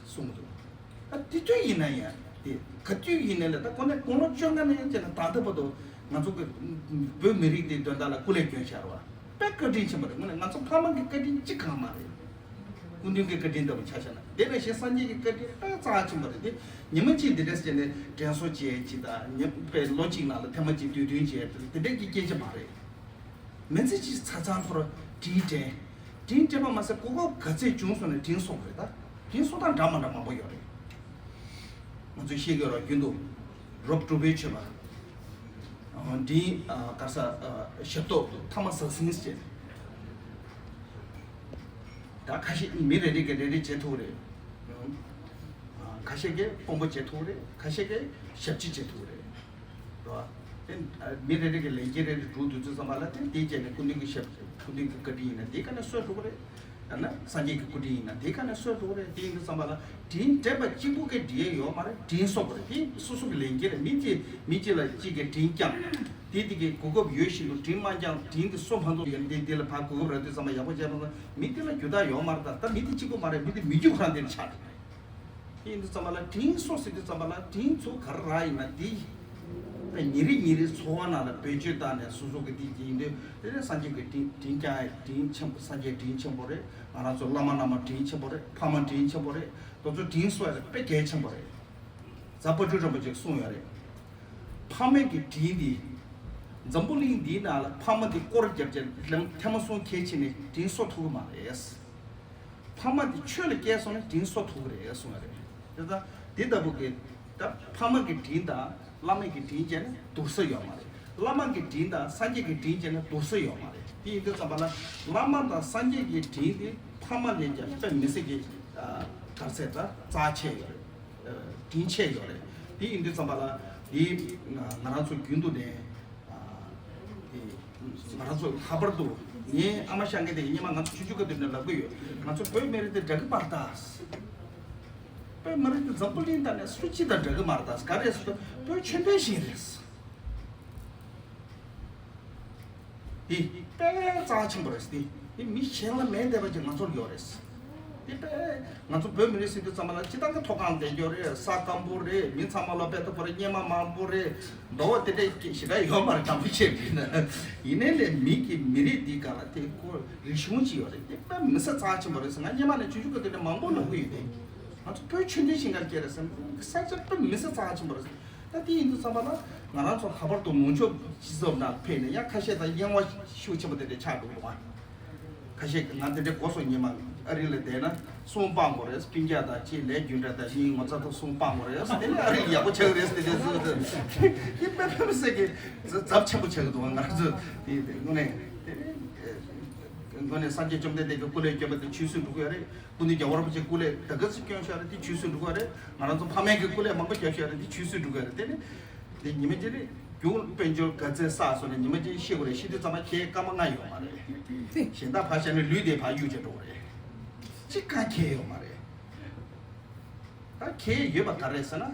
གསུངས་འདུག་ད་དེ་དུས་ཡིན་ན་ཡང་དེ་ག་དུས་ཡིན་ནའི་ལ་ད་གོ་ནས་དགུང་ལོ་བཅོ་ལྔ་ནས་བྱས་ན་ད་ལྟ་བར་དུ་ང་ཚོ་གི་བོད་མི་རིགས་འདིའི་དོན་དག་ལ་སྐུ་ལས་བསྐྱོན་བཞག་རོགས་དཔེ་བཀའ་དྲིན་ཆེན་པོ་རེད། དངོས་གནས་ང་ཚོ་ཕ་མ་གི་བཀའ་དྲིན་གཅིག་གང་མ་རེད། སྐུ་མདུན་གྱི་བཀའ་དྲིན་ལྟ་བུ་ཆ་བཞག་ན་དེ་ནང་བཞིན་སངས་རྒྱས་ཀྱི་བཀའ་དྲིན་དཔེ་རྩ་ཆེན་པོ་རེད། དེ་ཉི་མ་གཅིག་འདི་འདྲས་བྱས་ནས་དྲན་གསོ་བྱེད་ཀྱི་དང་ཉི་དཔེ་ལོ་གཅིག་ནང་ལ་ཐེངས་མ་གཅིག་དུས་སྟོན་བྱེད་དེ་འདྲས་ཀྱི་སྐད་ཆ་མ་རེད། མི་ཚེ་གཅིག་ཚར་ཚར་ཁོ་རང་དྲིན་དྲན། དྲིན་དྲན་པ་མ་ཟད་གོ་སྐབས་ག་ཚད་བྱུང་སོང་ན་དྲིན་གསོ་དགོས་རེད་ད། དྲིན་གསོ་སྟངས་འདྲ་མ་འདྲ་མང་པོ་ཡོད་རེད། ང་ཚོས་ཤེས་དགོས་ར་རྒྱུན་དུ་རོབ་གྲུབ་པའི་མཆོད་པ། དྲིན་ག་ས་ཞབས་ཏོག་ཐ་མ་ཟག་ཟིང་ཟེར། ད་ཁ་ཤས་མི་རེ་རེ་གིས་རེ་རེ་བྱེད་ཐུབ་རེད། ཁ་ཤས་ཀྱིས་དཔོན་པོ་བྱེད་ཐུབ་རེད། ཁ་ཤས་ཀྱིས་ཞབས་ཕྱི་བྱེད་ཐུབ་རེད། རེད་བ། དེ་མི་རེ་རེ་གི་ལས་འགན་རེ་རེ་སྒྲུབ་དུས་ཚོད་ཙམ་པ་ལ་དེ་དེའི་རྗེས་ནས་སྐུ་མདུན་གྱི་ཞབས་སྐུ་མདུན་གྱི་བཀའ་དྲིན་ཡིན་ན་དེའི་ཀ་ནས་གསོས་འགྲོ་གི་རེད། ཡང་ན་སངས་རྒྱས་ཀྱི་སྐུ་དྲིན་ཡིན་ན་དེའི་ཀ་ནས་གསོས་འགྲོ་གི་རེད། དེ་ཡིན་དུས་ཙམ་པ་ལ་དྲིན་དྲན་པ་གཅིག་པུ་གིས་འགྲིག་ཡས་ཡོད་མ་རེད། དྲིན་གསོ་དགོས་རེད། དེ་སོ་སོ་གི་ལས་འགན་རེད། མི་གཅིག་མི་གཅིག་ལ་གཅིག་གིས་དྲིན་བསྐྱངས། དེ་དེ་གི་གོ་སྐབས་ཡོད་བཞིན་དུ་དྲིན་མ་བསྐྱངས་དྲིན་དེ་གསོ་མ་ཐུབ་ཡོད་དེ་དེ་ལ་ཕར་གོ་སྐབས་རག་དུས་ཙམ་པ་ཡག་པོ་བྱས་པ་ན་མི་དེ་ལ་རྒྱུ་དག་ཡོད་མ་རེད། ད་ད་མི་དེ་གཅིག་པུ་མ་རེད། མི་དེ་མི་རྒྱུ་ཁོ་རང་དེ་ལ་ཆགས་འགྲོ་རེད། དེ་ཡིན་དུས་ཙམ་པ་ལ་དྲིན་གསོ་ཟེར་དུས་ཙམ་པ་ལ་དྲིན་ཚུར་ག་རེ་རག་ཡིན་ན་དེ་ད་ཉིན་རེ་ཉིན་རེ་འཚོ་བ་ནང་ལ་བེད་སྤྱོད་བཏང་ནས་སོ་སོ་གི་དེ་ཡིན་དུས་དེ་ནས་སངས་རྒྱས་ཀྱི་དྲིན་དྲིན་བསྐྱང་ཡ་དྲིན་ཆེན་པོ། སངས་རྒྱས་དྲིན་ཆེན་པོ་རེད། ང་རང་ཚོ་བླ་མ་བླ་མ་དྲིན་ཆེན་པོ་རེད། ཕ་མ་དྲིན་ཆེན་པོ་རེད། དེ་ཚོ་དྲིན་གསོ་ཡ་དེ་དཔེ་གལ་ཆེན་པོ་རེད། རྫ་དཔལ་སྤྲུལ་རིན་པོ་ཆེས་གསུངས་ཡོད་རེད། ཕ་མའི་གི་དྲིན་འདི་ འཛམ་བུ་གླིང་འདིའི་ནང་ལ་ཕ་མ་འདི་སྐོར་རྒྱབ་རྒྱབ་ལམ་ཐེངས་མ་གསུམ་ཁྱེར་ཕྱིན་ནས་དྲིན་གཟོ་ཐུབ་ཀྱི་མ་རེད། ཕ་མ་འདི་ཆོས་ལ་སྐྱེལ་སོང་ན་དྲིན་གཟོ་ཐུབ་ཀྱི་རེད་གསུངས་པ་རེད། དེ་ལྟ་འདི་ལྟ་བུ་གི་ད་ཕ་མ་གི་དྲིན་དང་བླ་མ་གི་དྲིན་བྱས་ན་བསྡུར་ས་ཡོད་མ་རེད། བླ་མ་གི་དྲིན་དང་སངས་རྒྱས་ཀྱི་དྲིན་བྱས་ན་བསྡུར་ས་ཡོད་མ་རེད། དེ་ཡིན་དུས་ཙམ་པ་ལ་བླ་མ་དང་སངས་རྒྱས་ཀྱི་དྲིན་དེ་ཕ་མ་ལས་ཀྱང་དཔེ་མི་སྲིད་ཀྱི་ག་རེ་ཟེར་ད་རྩ་ཆེ་ཡོད་རེད། དྲིན་ཆེ་ཡོད་རེད། དེ་ཡིན་དུས་ཙམ་པ་ལ་དེ་ང་རང་ཚོ་རྒྱུན་དུ་ནས་དེ་ང་རང་ཚོ་ལྷག་པར་དུ་ངའི་ཨ་མ་ཤ་ངའི་དེ་སྙེ་མ་ང་ཚོ་ཆུང་ཆུང་ག་དུས་ནས་ལབ་གི་ཡོད། ང་ཚོ་བོད་མི་རིགས་དེ་འདྲ་གི་མ་རེད་ད། བོད་མི་རིགས་དེ་འཛམ་བུ་གླིང་དང་ནས་སུ་གཅིག་དང་འདྲ་གི་མ་རེད་ད། ག་རེ་ཟེར་ན་བོད་ཆོས་ལྡན་ཞིག་རེད། དེ་དཔེ་རྩ་ཆེན་པོ་རེད། དེ་དེ་མི་གཞན་ལ་མེད་བསྡད་པ་ཅིག་ང་ཚོར་ཡོད་རེད། དེ་དཔེ་ང་ཚོ་བོད་མི་རིགས་ཟེར་དུས་ཙམ་པ་ལ་སྤྱིར་བཏང་གི་མཐོ་སྒང་བསྡད་ཡོད་རེད། ས་སྐམ་པོ་རེད། མི་ཚང་མ་ལ་དཔེ་ཐོབ་པ་རེད། སྙེ་མ་མང་པོ་རེད། འདོ་བ་དེ་འདྲའི་ཞེ་དྲག་ཡོད་མ་རེད། དྲང་པོ་བཤད་པ་ཡིན་ན། ཡིན་ནའི་ལས་མི་གི་མི་རིགས་འདི་ག་ལ་དེ་ཁོ་རིག་གཞུང་ཅིག་ཡོད་རེད། དེ་དཔེ་མི་སྲིད་རྩ་ཆེན་པོ་རེད་ཟེར། ང་སྙེ་མ་ནས་ཆུང་ཆུང་གི་དུས་ནས་མང་པོ་ལབ་གི་ཡོད་དེ། ང་ཚོ་བོད་ཆོས་ལྡན་ཞིང་ཁར་སྐྱེས་རེད་ཟེར། ས་ཆ་དཔེ་མི་སྲིད་རྩ་ཆེན་པོ་རེད། ད་དེ་ཡིན་དུས་ཙམ་པ་ལ་ང་རང་ཚོ་ལྷག་པར་དུ་ནུབ་ཕྱོགས་སྤྱི་ཚོགས་ནང་ཕེབས་ནས་ཡང་ཁ་ཤས་དང་གཡེང་བ་ཤུགས་ཆེན་པོ་དེ་འདྲ་ཆགས་འགྲོ་གི་འདུག་ཨ། ཁ་ཤས་ང་དེ་འདྲའི་སྒོ་སོ་ཉི་མ་ཨ་རི་ལ་བསྡད་ན་སུན་སྤངས་དགོས་རེད། སྤུན་ཀྱག་དང་གཅིག་ལས་རྒྱུ་འབྲས་དང་གཉིས་ངོ་ཚ་ཐོག་སུན་སྤངས་དགོས་རེད། དེ་ནས་ཨ་རི་ཡག་པོ་ཆགས་ཀྱི་རེད། དེ་འདྲའི་སུན་དེ་དཔེ་ཕན་མི་སྲིད་ཀྱི་ཚབས་ཆེན་པོ་ཆགས་ཀྱི་འདུག་ང་ཚོ་དེ་དངོས་གནས་དེ་དངོས་གནས་སངས་རྒྱས་བཅོམ་ལྡན་འདས་ཀྱི་སྐུ་ལས་བསྐྱོན་པ་དེ་ཆོས་སྲིད་འགྲོ་གི་ཡོད་རེད། སྐུ་མདུན་རྒྱལ་བ་རིན་པོ་ཆེ་སྐུ་ལས་ད་ག་ཚོད་བསྐྱོན་ཤག་རེད། དེ་ཆོས་སྲིད་འགྲོ་གི་རེད། ང་རང་ཚོ་ཕ་མེས་ཀྱི་སྐུ་ལས་མང་པོ་བསྐྱོན་ཤག་རེད། དེ་ཆོས་སྲིད་འགྲོ་གི་རེད། དེ་ནི་དེ་ཉི་མ་གཅིག་རེད། རྒྱུ་དཔལ་འབྱོར་ག་ཚད་བསགས་སོང་ན་ཉི་མ་གཅིག་ཤི་དགོས་རེད། ཤི་དུས་ཙམ་པ་ཁྱེད་སྐར་མ་ལྔ་ཡོད་མ་རེད། གཞན་དག་ཕར་བཞག་ན་ལུས་དེ་ཕར་གཡུག་བྱས་འགྲོ་གི་རེད། གཅིག་ཀྱང་ཁེ་ཡོད་མ་རེད། ད་ཁེ་ཡོད་པ་ག་རེ་ཟེར་ན།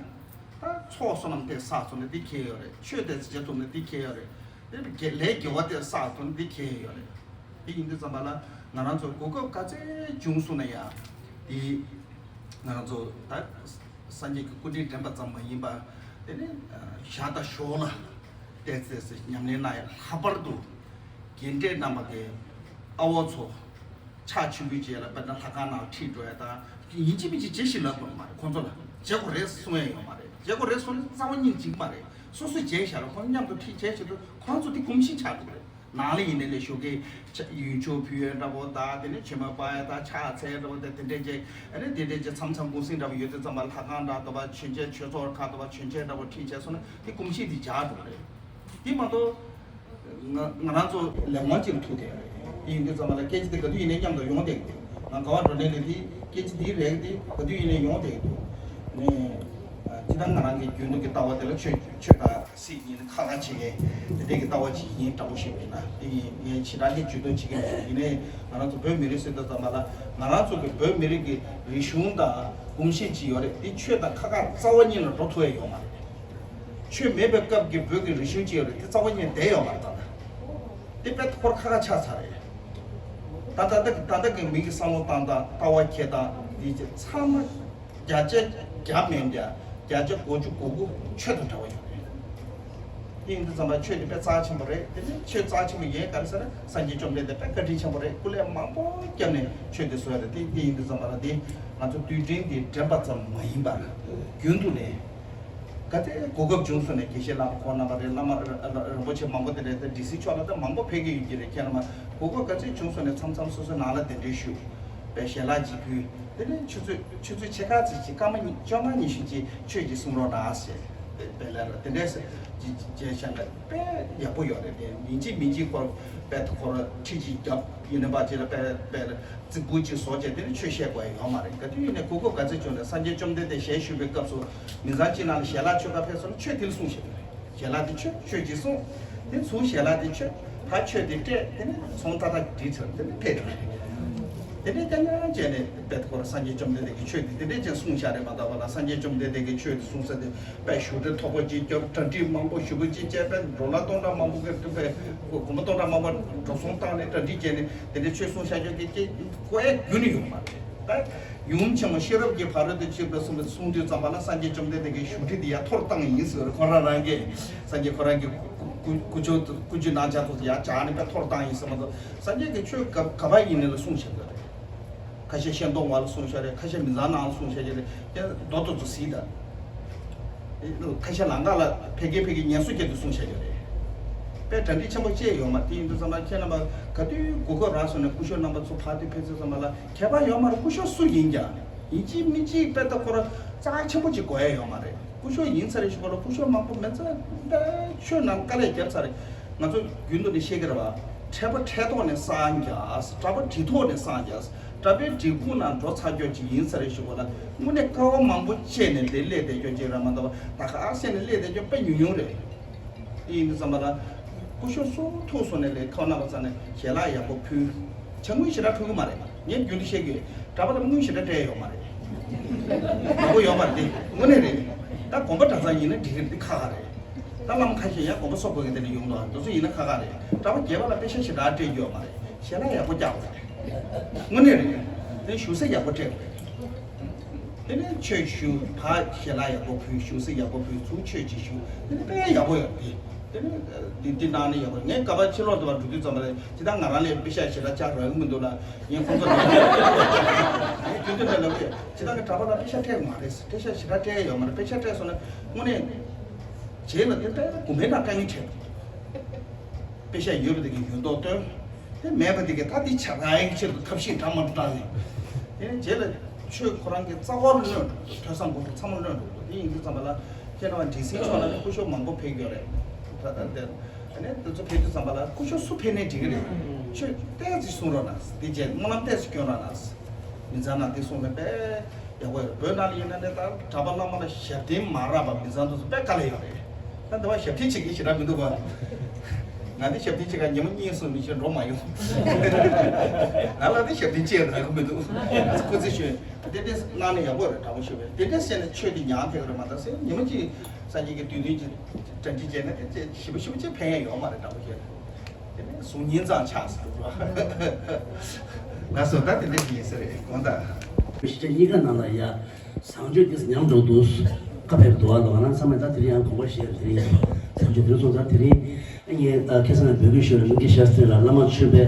ད་ཚོགས་བསོད་ནམས་དེ་བསགས་སོང་ན་དེ་ཁེ་ཡོད་རེད། ཆོས་དེ་བྱེད་ཐུབ་ན་དེ་ཁེ་ཡོད་རེད། དེ་ལས་དགེ་བ་དེ་བསགས་ཐུབ་ན་དེ་ཁེ་ཡོད་རེད། དེ་ཡིན་དུས་ཙམ་པ་ལ་ང་རང་ཚོ་གོ་སྐབས་ག་ཚད་བྱུང་སོང་ན་ཡང་དེ་ང་རང་ཚོ་ད་སངས་རྒྱས་ཀྱི་སྐུ་དྲིན་དྲན་པ་ཙམ་མ་ཡིན་པར་དེ་ནི་ཞག་དང་ཞོགས་ལ་བལྟས་ཚེ་ཉམས་ལེན་གནང་ཡ། ལྷག་པར་དུ་དགེ་འབྲས་རྣམ་པ་གི་ཨ་བོ་ཚོ། ཕྱག་མཆོད་འབུལ་བྱས་ལ་དཔེར་ན་ལྷ་ཁང་ནང་ཁྲིད་འགྲོ་ཡ་དང་ཡིན་གཅིག་མིན་གཅིག་བྱེད་ཤིག་ལབ་དགོས་མ་རེད། ཁོང་ཚོ་ལ་བྱེད་དགོས་རེད་གསུང་ཡ་ཡོད་མ་རེད། བྱེད་དགོས་རེད་གསུང་ན་རྩ་བ་ཉིད་འཇིག་མ་རེད། སོ་སོས་བྱས་བཞག་ལ་ཁོང་མཉམ་དུ་ཁྲིད་བྱས་བྱེད་དུས་ཁོང་ཚོ་དེ་གོམས་གཤིས་ཆགས་འགྲོ་གི་རེད། ནང་ལ་ཡིན་ནའི་ལས་ཞོགས་ཀས་ཡོན་ཆབ་ཕུལ་ཡ་འདྲ་པོ་དང་དེ་ནས་མཆོད་མེ་སྤར་ཡ་དང་ཕྱག་འཚལ་འདྲ་པོ་དང་དེ་འདྲས་བྱས། ཨ་ནི་དེ་འདྲས་བྱས་མཚམས་མཚམས་གུང་གསེང་འདྲ་པོ་ཡོད་དུས་ཙམ་པ་ལྷ་ཁང་འདྲ་པོ་བ་མཆོད་མཇལ་ཆོས་ཚོགས་ཁག་འདྲ་པོ་མཆོད་མཇལ་འདྲ་པོ་ཁྲིད་བྱས་སོང་ན་དེ་གོམས་གཤིས་དེ་འཇགས་འགྲོ་གི་རེད། དེ་མ་གཏོགས། ང་ང་རང་ཚོ་ལས་དབང་ཅིག་ལ་ཐུག་བསྡད་ཡོད་རེད། དེ་ཡིན་དུས་ཙམ་པ་ལ་སྐད་ཆ་དེ་ག་དུས་ཡིན་ནའི་མཉམ་དུ་ཡོང་བསྡད་ཀྱི་འདུག་ང་ག་བ་འགྲོ་ནའི་ལས་དེ་སྐད་ཆ་དེའི་རེད་དེ་ག་དུས་ཡིན་ནའི་ཡོང་བསྡད་ཀྱི་འདུག་ནས་ཅི་ལྟར་ང་རང་གི་རྒྱུན་དུ་གི་ལྟ་བ་དེ་ལ་ཆོས་ཆོས་དང་སྲིད་གཉིས་ནི་ཁ་ཁ་བྱེད་མཁན་དེ་འདྲའི་གི་ལྟ་བ་ཅིག་ཡིན། དྲང་པོ་བཤད་པ་ཡིན་ན་དེ་ཡིན། ངས་ཞེ་དྲག་གི་ཇུས་གཏོགས་བྱེད་ཀྱི་མེད། ཡིན་ནའི་ང་རང་ཚོ་བོད་མི་རིགས་ཟེར་དུས་ཙམ་པ་ལ་ང་རང་ཚོ་གི་བོད་མི་རིགས་ཀྱི་རིག་གཞུང་དང་གོམས་གཤིས་ཅིག་ཡོད་རེད། དེ་ཆོས་དང་ཁ་ཁ་རྩ་བ་ཉིད་ལ་འགྲོ་ཐུབ་ཡ་ཡོད་མ་རེད། ཆོས་མེད་པའི་སྐབས་ཀྱི་བོད་ཀྱི་རིག་གཞུང་ཅིག་ཡོད་རེད། དེ་རྩ་བ་ཉིད་བསྡད་ཡོད་མ་རེད་ད་ལྟ། དེ་དཔེ་ཁོ་ར་ཁ་ཁ་ཆགས་ཚར་རེད། ད་ད་ལྟ་ད་ལྟ་གི་མི་གི་བསམ་བློ་བཏང་སྟངས་ལྟ་བ་འཁྱེར་སྟངས་འདི་ཚང་མ་བརྒྱ་ཆ་བརྒྱ་མིན་ཀྱང་བརྒྱ་ཆ་དགུ་བཅུ་གོ་དགུ་ཆོས་དང་འབྲེལ་བ་ཡོད་རེད། དེ་ཡིན་དུས་ཙམ་པ་ཆོས་དེ་དཔེ་རྩ་ཆེན་པོ་རེད། དེ་ནི་ཆོས་རྩ་ཆེན་པོ་ཡིན་ག་རེ་ཟེར་ན་སངས་རྒྱས་བཅོམ་ལྡན་འདས་དཔེ་བཀའ་དྲིན་ཆེན་པོ་རེད། སྐུ་ལས་མང་པོ་བརྒྱབ་ནས་ཆོས་དེ་བཟོས་རེད། དེ་དེ་ཡིན་དུས་ཙམ་པ་ལ་དེ་ང་ཚོ་དུས་དྲན་དེ་དྲན་པ་ཙམ་མ་ཡིན་པར་རྒྱུན་དུ་ནས། ག་ཚད་གོ་སྐབས་བྱུང་སོང་ནས་དགེ་བཤེས་བླ་མ་ཁོང་རྣམ་པ་རེད། བླ་མ་ར་ར་རིན་པོ་ཆེ་མང་པོ་དེ་འདྲ་དེ་ཌི་སི་ཕྱོགས་ལ་ད་མང་པོ་ཕེབས་ཀྱི་ཡོད་ཀྱི་རེད། ཁྱེད་རྣམ་པ་གོ་སྐབས་ག་ཚད་བྱུང་སོང་ནས་མཚམས་མཚམས་སོ་སོའི་ནང་ལ་གདན་འདྲེན་ཞུ། དཔེ་ཞལ་ལག་ཅིག་ཕུལ། དེ་ནས་ཆུ་ཚོད་ཆུ་ཚོད་ཕྱེད་ཀ་ཙམ་ཅིག་སྐར་མ་ཉི་བཅོ་ལྔ་ཉི་ཤུ་ཅིག་ཆོས་ཅིག་གསུང་རོགས་གནང་ཟེར། དཔེ་དཔེ་ལ་ར་དེ་འདྲས་ཟེར་ཅིག་ཅིག་བྱས་བཞག་ན་དཔེ་ཡག་པོ་ཡོད་རེད། དེ་མིན་ཅིག་མིན་ཅིག་ཁོ་དཔེ་ཁོ་ར་ཁྲིད་ཅིག་རྒྱབ་ཡིན་ནའི་པ་ཅིག་ལ་དཔེ་དཔེ་རྩིག་པོ་ཅིག་བཟོ་བྱས་དེ་ནས་ཆོས་བཤད་དགོས་ཡ་ཡོད་མ་རེད། ག་དུས་ཡིན་ནའི་གོ་སྐབས་ག་ཚོད་བྱུང་ནས་སངས་རྒྱས་བཅོམ་ལྡན་འདས་ཞལ་བཞུགས་པའི་སྐབས་སུ་མི་ཚང་གཅིག་ནང་ལ་ཞལ་ལག་མཆོད་ག་ཕེབས་སོང་ན་ཆོས་དེ་ལ་གསུང་བྱེད་དགོས་རེད། ཞལ་ལག་དེ་མཆོད་ཆོས་ཅིག་གསུང་། དེ་ཚུར་ཞལ་ལག་དེ་མཆོད། ཕར་ཆོས་དེ་སྤྲད། དེ་ནས་ཚོང་ཏག་ཏག་སྒྲིལ་ཚར། དེ་ནས་ཕེབས་འགྲོ་རེད། དེ་ནས་ཀྱང་ཀྱང་བྱས་ནས་དཔེ་ཁོ་ར་སངས་རྒྱས་བཅོམ་ལྡན་འདས་ཀྱི་ཆོས་དེ་དེ་འདྲས་ཅན་གསུངས་བཞག་རེད་མ་གཏོགས་པ་ལ་སངས་རྒྱས་བཅོམ་ལྡན་འདས་ཀྱི་ཆོས་དེ་གསུང་ས་དེ་དཔེ་ཞུ་འབྲེལ་མཐོ་པོ་ཅིག་བརྒྱབ། གྲ་སྒྲིག་མང་པོ་ཞེ་པོ་ཅིག་བྱས། དཔེ་འགྲོ་ལ་སྟོང་ཕྲག་མང་པོ་གི་དཔེ་སྒོར་མོ་སྟོང་ཕྲག་མང་པོ་འགྲོ་སོང་བཏང་ནས་གྲ་སྒྲིག་བྱས་ནས་དེ་འདྲས་ཆོས་གསུང་བཞག་རྒྱུ་དེ་ཀྱེ་གོ་ཡ་རྒྱུན་ནས་ཡོད་མ་རེད། ད་ཡུམ་ཆེན་མོ་ཤེས་རབ་ཀྱི་ཕ་རོལ་ཏུ་ཕྱིན་པ་གསུངས་པ་གསུངས་དུས་ཙམ་པ་ལ་སངས་རྒྱས་བཅོམ་ལྡན་འདས་ཀྱི་བཞུགས་ཁྲི་དེ་ཡར་འཐོར་བཏང་ཡིན་ཟེར། ཁོ་རང་རང་གིས་སངས་རྒྱས་ཁོ་རང་གི་སྐུ་སྐུ་ཅོག་སྐུ་མཆུ་ནང་ཆ་ཐོག་ཏུ་ཡར་བཅག་ནས་དཔེ་འཐོར་བཏང་ཡིན་ཟེར་མ་གཏོགས་སངས་རྒྱས་ཀྱི་ཆོས་ག་ག་པར་ཡིན་ནའི་ལ་གསུངས་བཞག་ཡོད་རེད། ཁ་ཤས་ཤེས་མདོག་བ་ལ་གསུངས་བཞག་རེད། ཁ་ཤས་མི་ཚང་ནང་ལ་གསུངས་བཞག་རྒྱུ་རེད། དེ་རྡོ་ཏོ་ཚོ་གཟིགས་དང་། ཁ་ཤས་ལམ་ཁ་ལ་ཕལ་སྐད་ཕལ་སྐད་ངལ་གསོ་བྱེད་དུ་གསུངས་བཞག་རྒྱུ་རེད། དཔེ་གྲ་སྒྲིག་ཆེན་པོ་བྱས་ཡོད་མ་རེད། དེ་ཡིན་དུས་ཙམ་པ་ཁྱེད་རྣམ་པ་ག་དུས་གོ་སྐབས་རག་སོང་ནས་སྐུ་ཞབས་རྣམ་པ་ཚོ་ཕར་དུས་ཕེབས་དུས་ཙམ་པ་ལ་ཁྱད་པར་ཡོད་མ་རེད། སྐུ་ཞབས་སུ་ཡིན་ཀྱང་ཡིན་གཅིག་མིན་གཅིག་དཔེ་ལྟ་ཁོ་རང་རྩ་ཆེན་པོ་ཅིག་དགོས་ཡ་ཡོད་མ་རེད། སྐུ་ཞབས་ཡིན་ཚར་རེ་ཞིག་གོ་ལ་སྐུ་ཞབས་མང་པོ་མེད་ཚར་དཔེ་ཆོས་ནང་དཀའ་ལས་བརྒྱབ་ཚར་རེད། ང་ཚོ་རྒྱུན་དུ་ནས་བཤད་ཀྱི་རེད་བ། འཕྲད་པ་འཕྲད་ཐོག་ནས་སངས་རྒྱས། གྲྭ་པ་འདྲིས་ཐོག་ནས་སངས་རྒྱས། གྲྭ་པའི་འདྲིས་ཁུངས་ནང་འགྲོ་ཚར་ཀྱོག་ཅིག་ཡིན་ཚར་རེ་ཞིག་གོ་ལ་དངོས་གནས་དཀའ་བ་མང་པོ་སྤྱད་ནས་དེ་སླེབས་བསྡད་ཀྱོག་ཅིག་རེད་མ་གཏོགས་ད་ག་ཨ་སེ་ནས་སླེབས་བསྡད་ཀྱོག་དཔེ་ཉུང་ཉུང་རེད། དེ་ཡིན་དུས་ཙམ་པ་ལ་སྐུ་ཞབས་སུ་ཐུག་སོང་ནས་ལས་ཁོང་རྣམ་པ་ཚོ་ནས་ཞལ་ལག་ཡག་པོ་ཕུལ། ཇ་དངུལ་ཞེ་དྲག་འཁྲུག་གི་མ་རེད། ངས་རྒྱུན་དུ་བཤད་ཀྱི་ཡོད། གྲྭ་པ་ལ་དངུལ་ཞེ་དྲག་སྤྲད་ཡོད་མ་རེད། ཡག་པོ་ཡོད་མ་རེད། དེ་དངོས་གནས་རེད། ད་དགོན་པ་གྲྭ་ཚང་ཡིན་ན་འགྲིག་གི་རེད། འདི་ཁག་ཁག་རེད། ད་བླ་མ་ཁ་ཤས་ཡང་དགོན་པ་སོགས་དགོས་ཀྱི་དེ་ལ་ཡོང་འདུག་དེ་ཚོ་ཡིན་ན་ཁག་ཁག་རེད། གྲྭ་པ་སྒེར་པ་ལ་པེ་ཤག་ཞེ་དྲག་སྤྲད་རྒྱུ་ཡོད་མ་རེད། ཞལ་ལག་ཡག་པོ་རྒྱག་དགོས་རེད། དངོས་གནས་རེད། དེ་བཞུགས་ས་ཡག་པོ་སྤྲད་དགོས་རེད། དེ་ནས་ཆོས་ཞུ། ཕར་ཞལ་ལག་ཡག་པོ་ཕུལ། བཞུགས་ས་ཡག་པོ་ཕུལ། ཚུར་ཆོས་ཅིག་ཞུ། དེ་ནས་དཔེ་ཡག་པོ་ཡོད་དེ། དེ་ནས་འདི་འདི་གནང་ནས་ཡག་པོ། ངས་ག་པར་ཕྱི་ལོགས་དུ་བ་འགྲོ་དུས་ཙམ་པ་ལ་ཇི་ལྟར་ང་རང་ལ་པེ་ཤག་ཞེ་དྲག་ཅིག་རག་གི་མི་འདུག་ལ། ངས་ཁོང་ཚོ་ལ་ངས་རྒྱུན་དུ་འདི་ལབ་ཀྱི་ཡོད། ཇི་ལྟར་ངས་གྲྭ་པ་ལ་པེ་ཤག་སྤྲད་མ་རེད། པེ་ཤག་ཞེ་དྲག་སྤྲད་ཡོད་མ་རེད། པེ་ཤག་སྤྲད་སོང་ན་དངོས་གནས་རྗེས་ལ་དེ་དཔེ་དགོས་མེད་དང་དཀའ་ངལ་འཕྲད། པེ་ཤག་ཡོད་པ་དེ་གི་ཡོད་མདོག་སྟོན། དེ་མེད་པ་དེ་གི་ད་དེ་ཆགས་རང་ཡིན་ཆེད་དུ་ཐབས་ཤེས་འདྲ་མ་འདྲ་བཏང་ནས། དེ་ནས་རྗེས་ལ་ཆོས་ཁོ་རང་གི་རྩ་བ་ལ་གནོད་འགྲོ་འདུག་ཐོས་བསམ་སྒོམ་པ་ཚང་མ་ལ་གནོད་འགྲོ་འདུག་དེ་ཡིན་དུས་ཙམ་པ་ལ་ཁྱེད་རང་བ་འདྲིས་སེང་ཕྱོགས་ལ་ནི་སྐུ་ཞབས་མང་པོ་ཕེབས་ཡོད་རེད། ད་ལྟ་འདིར་དེ་ནས་དེ་ཚོ་ཕེབས་དུས་ཙམ་པ་ལ་སྐུ་ཞབས་སུ་ཕེབས་ནའི་འགྲིག་གི་རེད། ཆོས་ཏོག་ཙམ་གསུང་རོགས་གནང་། དེ་རྗེས་སྨོན་ལམ་ཏོག་ཙམ་སྐྱོན་རོགས་གནང་། མི་ཚང་ནང་དེ་གསུངས་ནས་དཔེ་ཡག་པོ་ཡོད། བོད་ནང་ལ་ཡིན་ན་ནི་ད་གྲྭ་པ་བླ་མ་ལ་ཞབས་བརྟན་མ་རག་པ་མི་ཚང་དུ་དཔེ་དཀའ་ལས་ཡོད་རེད། ད་འདི་བ་ཞབས་བརྟན་བྱེད་མཁན་ཞེ་དྲག་མི་འདུག་ག་ང་འདི་ཞབས་བརྟན་བྱེད་ག་ཉི་མ་གཉིས་གསུམ་མི་ཤེས་འགྲོ་མ་ཡོང་། ང་ལ་འདི་ཞབས་བརྟན་བྱེད་རག་གི་མི་འདུག་ཁོ་ཚོས་ཤོད་དེ་འདྲས་གནང་ནས་ཡག་པོ་རེད། དྲང་པོ་ཞུ་བས་དེ་འདྲས་བཤད་ནས་ཆོས་དེ་ཉག་ཐེག་རེད་མ་གཏོགས་སེ་ཉི་མ་གཅིག་སངས་རྒྱས་ཀྱི་དུས་སྟོན་གྱི་གྲ་སྒྲིག་བྱས་ན་དེ་ཞིབ་པ་ཞིབ་པ་ཅིག་ཕན་ཡ་ཡོད་མ་རེད། དྲང་པོ་བཤད་ན། དེ་ནས་གཟུགས་བརྙན་ཙམ་ཆགས་སུ་འགྲོ་བ། ང་ཚོ་ད་དེ་འདྲ་ཞིག་ཡིན་ས་རེད་དགོངས་དག་གཞིས་ཆགས་གཉིས་ཀ་ནང་ལ་ཡ་བཟང་སྤྱོད་དེ་ཉམས་འགྲོ་འདུག་ཁ་ཕེབས་འདུག་ཨ་ལོ་ང་རང་ཚང་མས་ད་དེ་རིང་ཡང་དགོངས་པ་བཞེས་དེ་རིང་བཟང་སྤྱོད་དེ་སོང་ཙང་དེ་རིང་ངས་ཁ་སང་ཡང་འབོད་སྐུལ་ཞུས་ལ་མི་དགེ་ཤ་སྟོན་ལ་བླ་མ་མཆོད་པའི་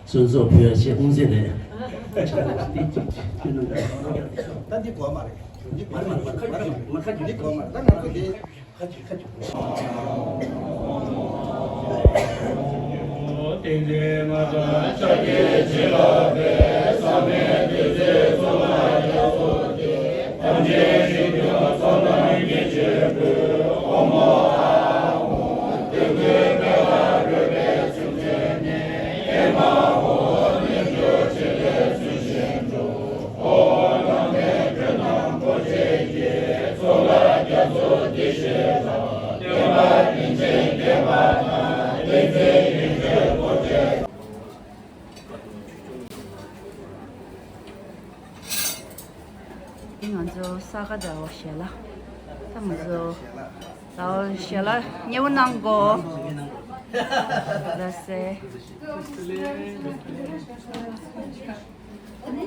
གསོལ་ཚོགས་ཕུལ་ཡ་ཆེད་དབུ་མཛད་རེད། ད་འདི་གོ་མ་རེད། འདི་གོ་མ་རེད། མ་ཁ་འདི་གོ་མ་རེད། ད་ང་ཚོ་འདི། ང་ཚོ་ས་ག་ཟླ་བ་ཞལ་ལག་ད་ང་ཚོ་ཟླ་བ་ཞལ་ལག་མཉེས་པོ་གནང་གོ་ལགས་སེ། ཨ།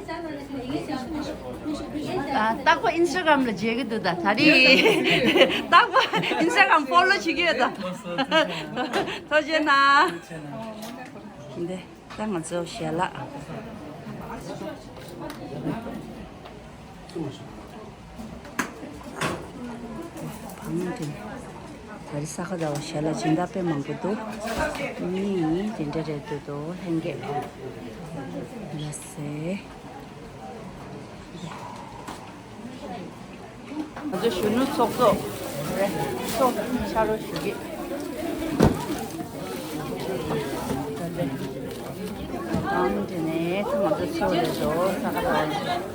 རྟག་པར་ཨིན་སི་ཊ་གྷ་རམ་ལ་མཇལ་གྱི་འདུག་ད་ད་རེས་རྟག་པར་ཨིན་སི་ཊ་གྷ་རམ་ཕོ་ལོ་བྱེད་ཀྱི་ཡོད་ད། ཐུགས་རྗེ་གནང་། འདི་ད་ང་ཚོ་ཞལ་ལག་བང་དེ། ད་རེས་ས་ག་ཟླ་བ་ཞལ་ལག་སྦྱིན་བདག་དཔེ་མང་པོ་འདུག་ནི་དེ་འདྲ་རེད་འདུག་དོ་ལྷན་རྒྱས། ལགས་སེ། ང་ཚོ་གཞོན་ནུ་ཚོགས་གཙོ་རེད། ཚོགས་ཕྱག་རོགས་ཞུ་གི། ཨང་དེ་ནས་ང་ཚོ་ཚོགས་རེད་དོ་ས་ག་ཟླ་བ།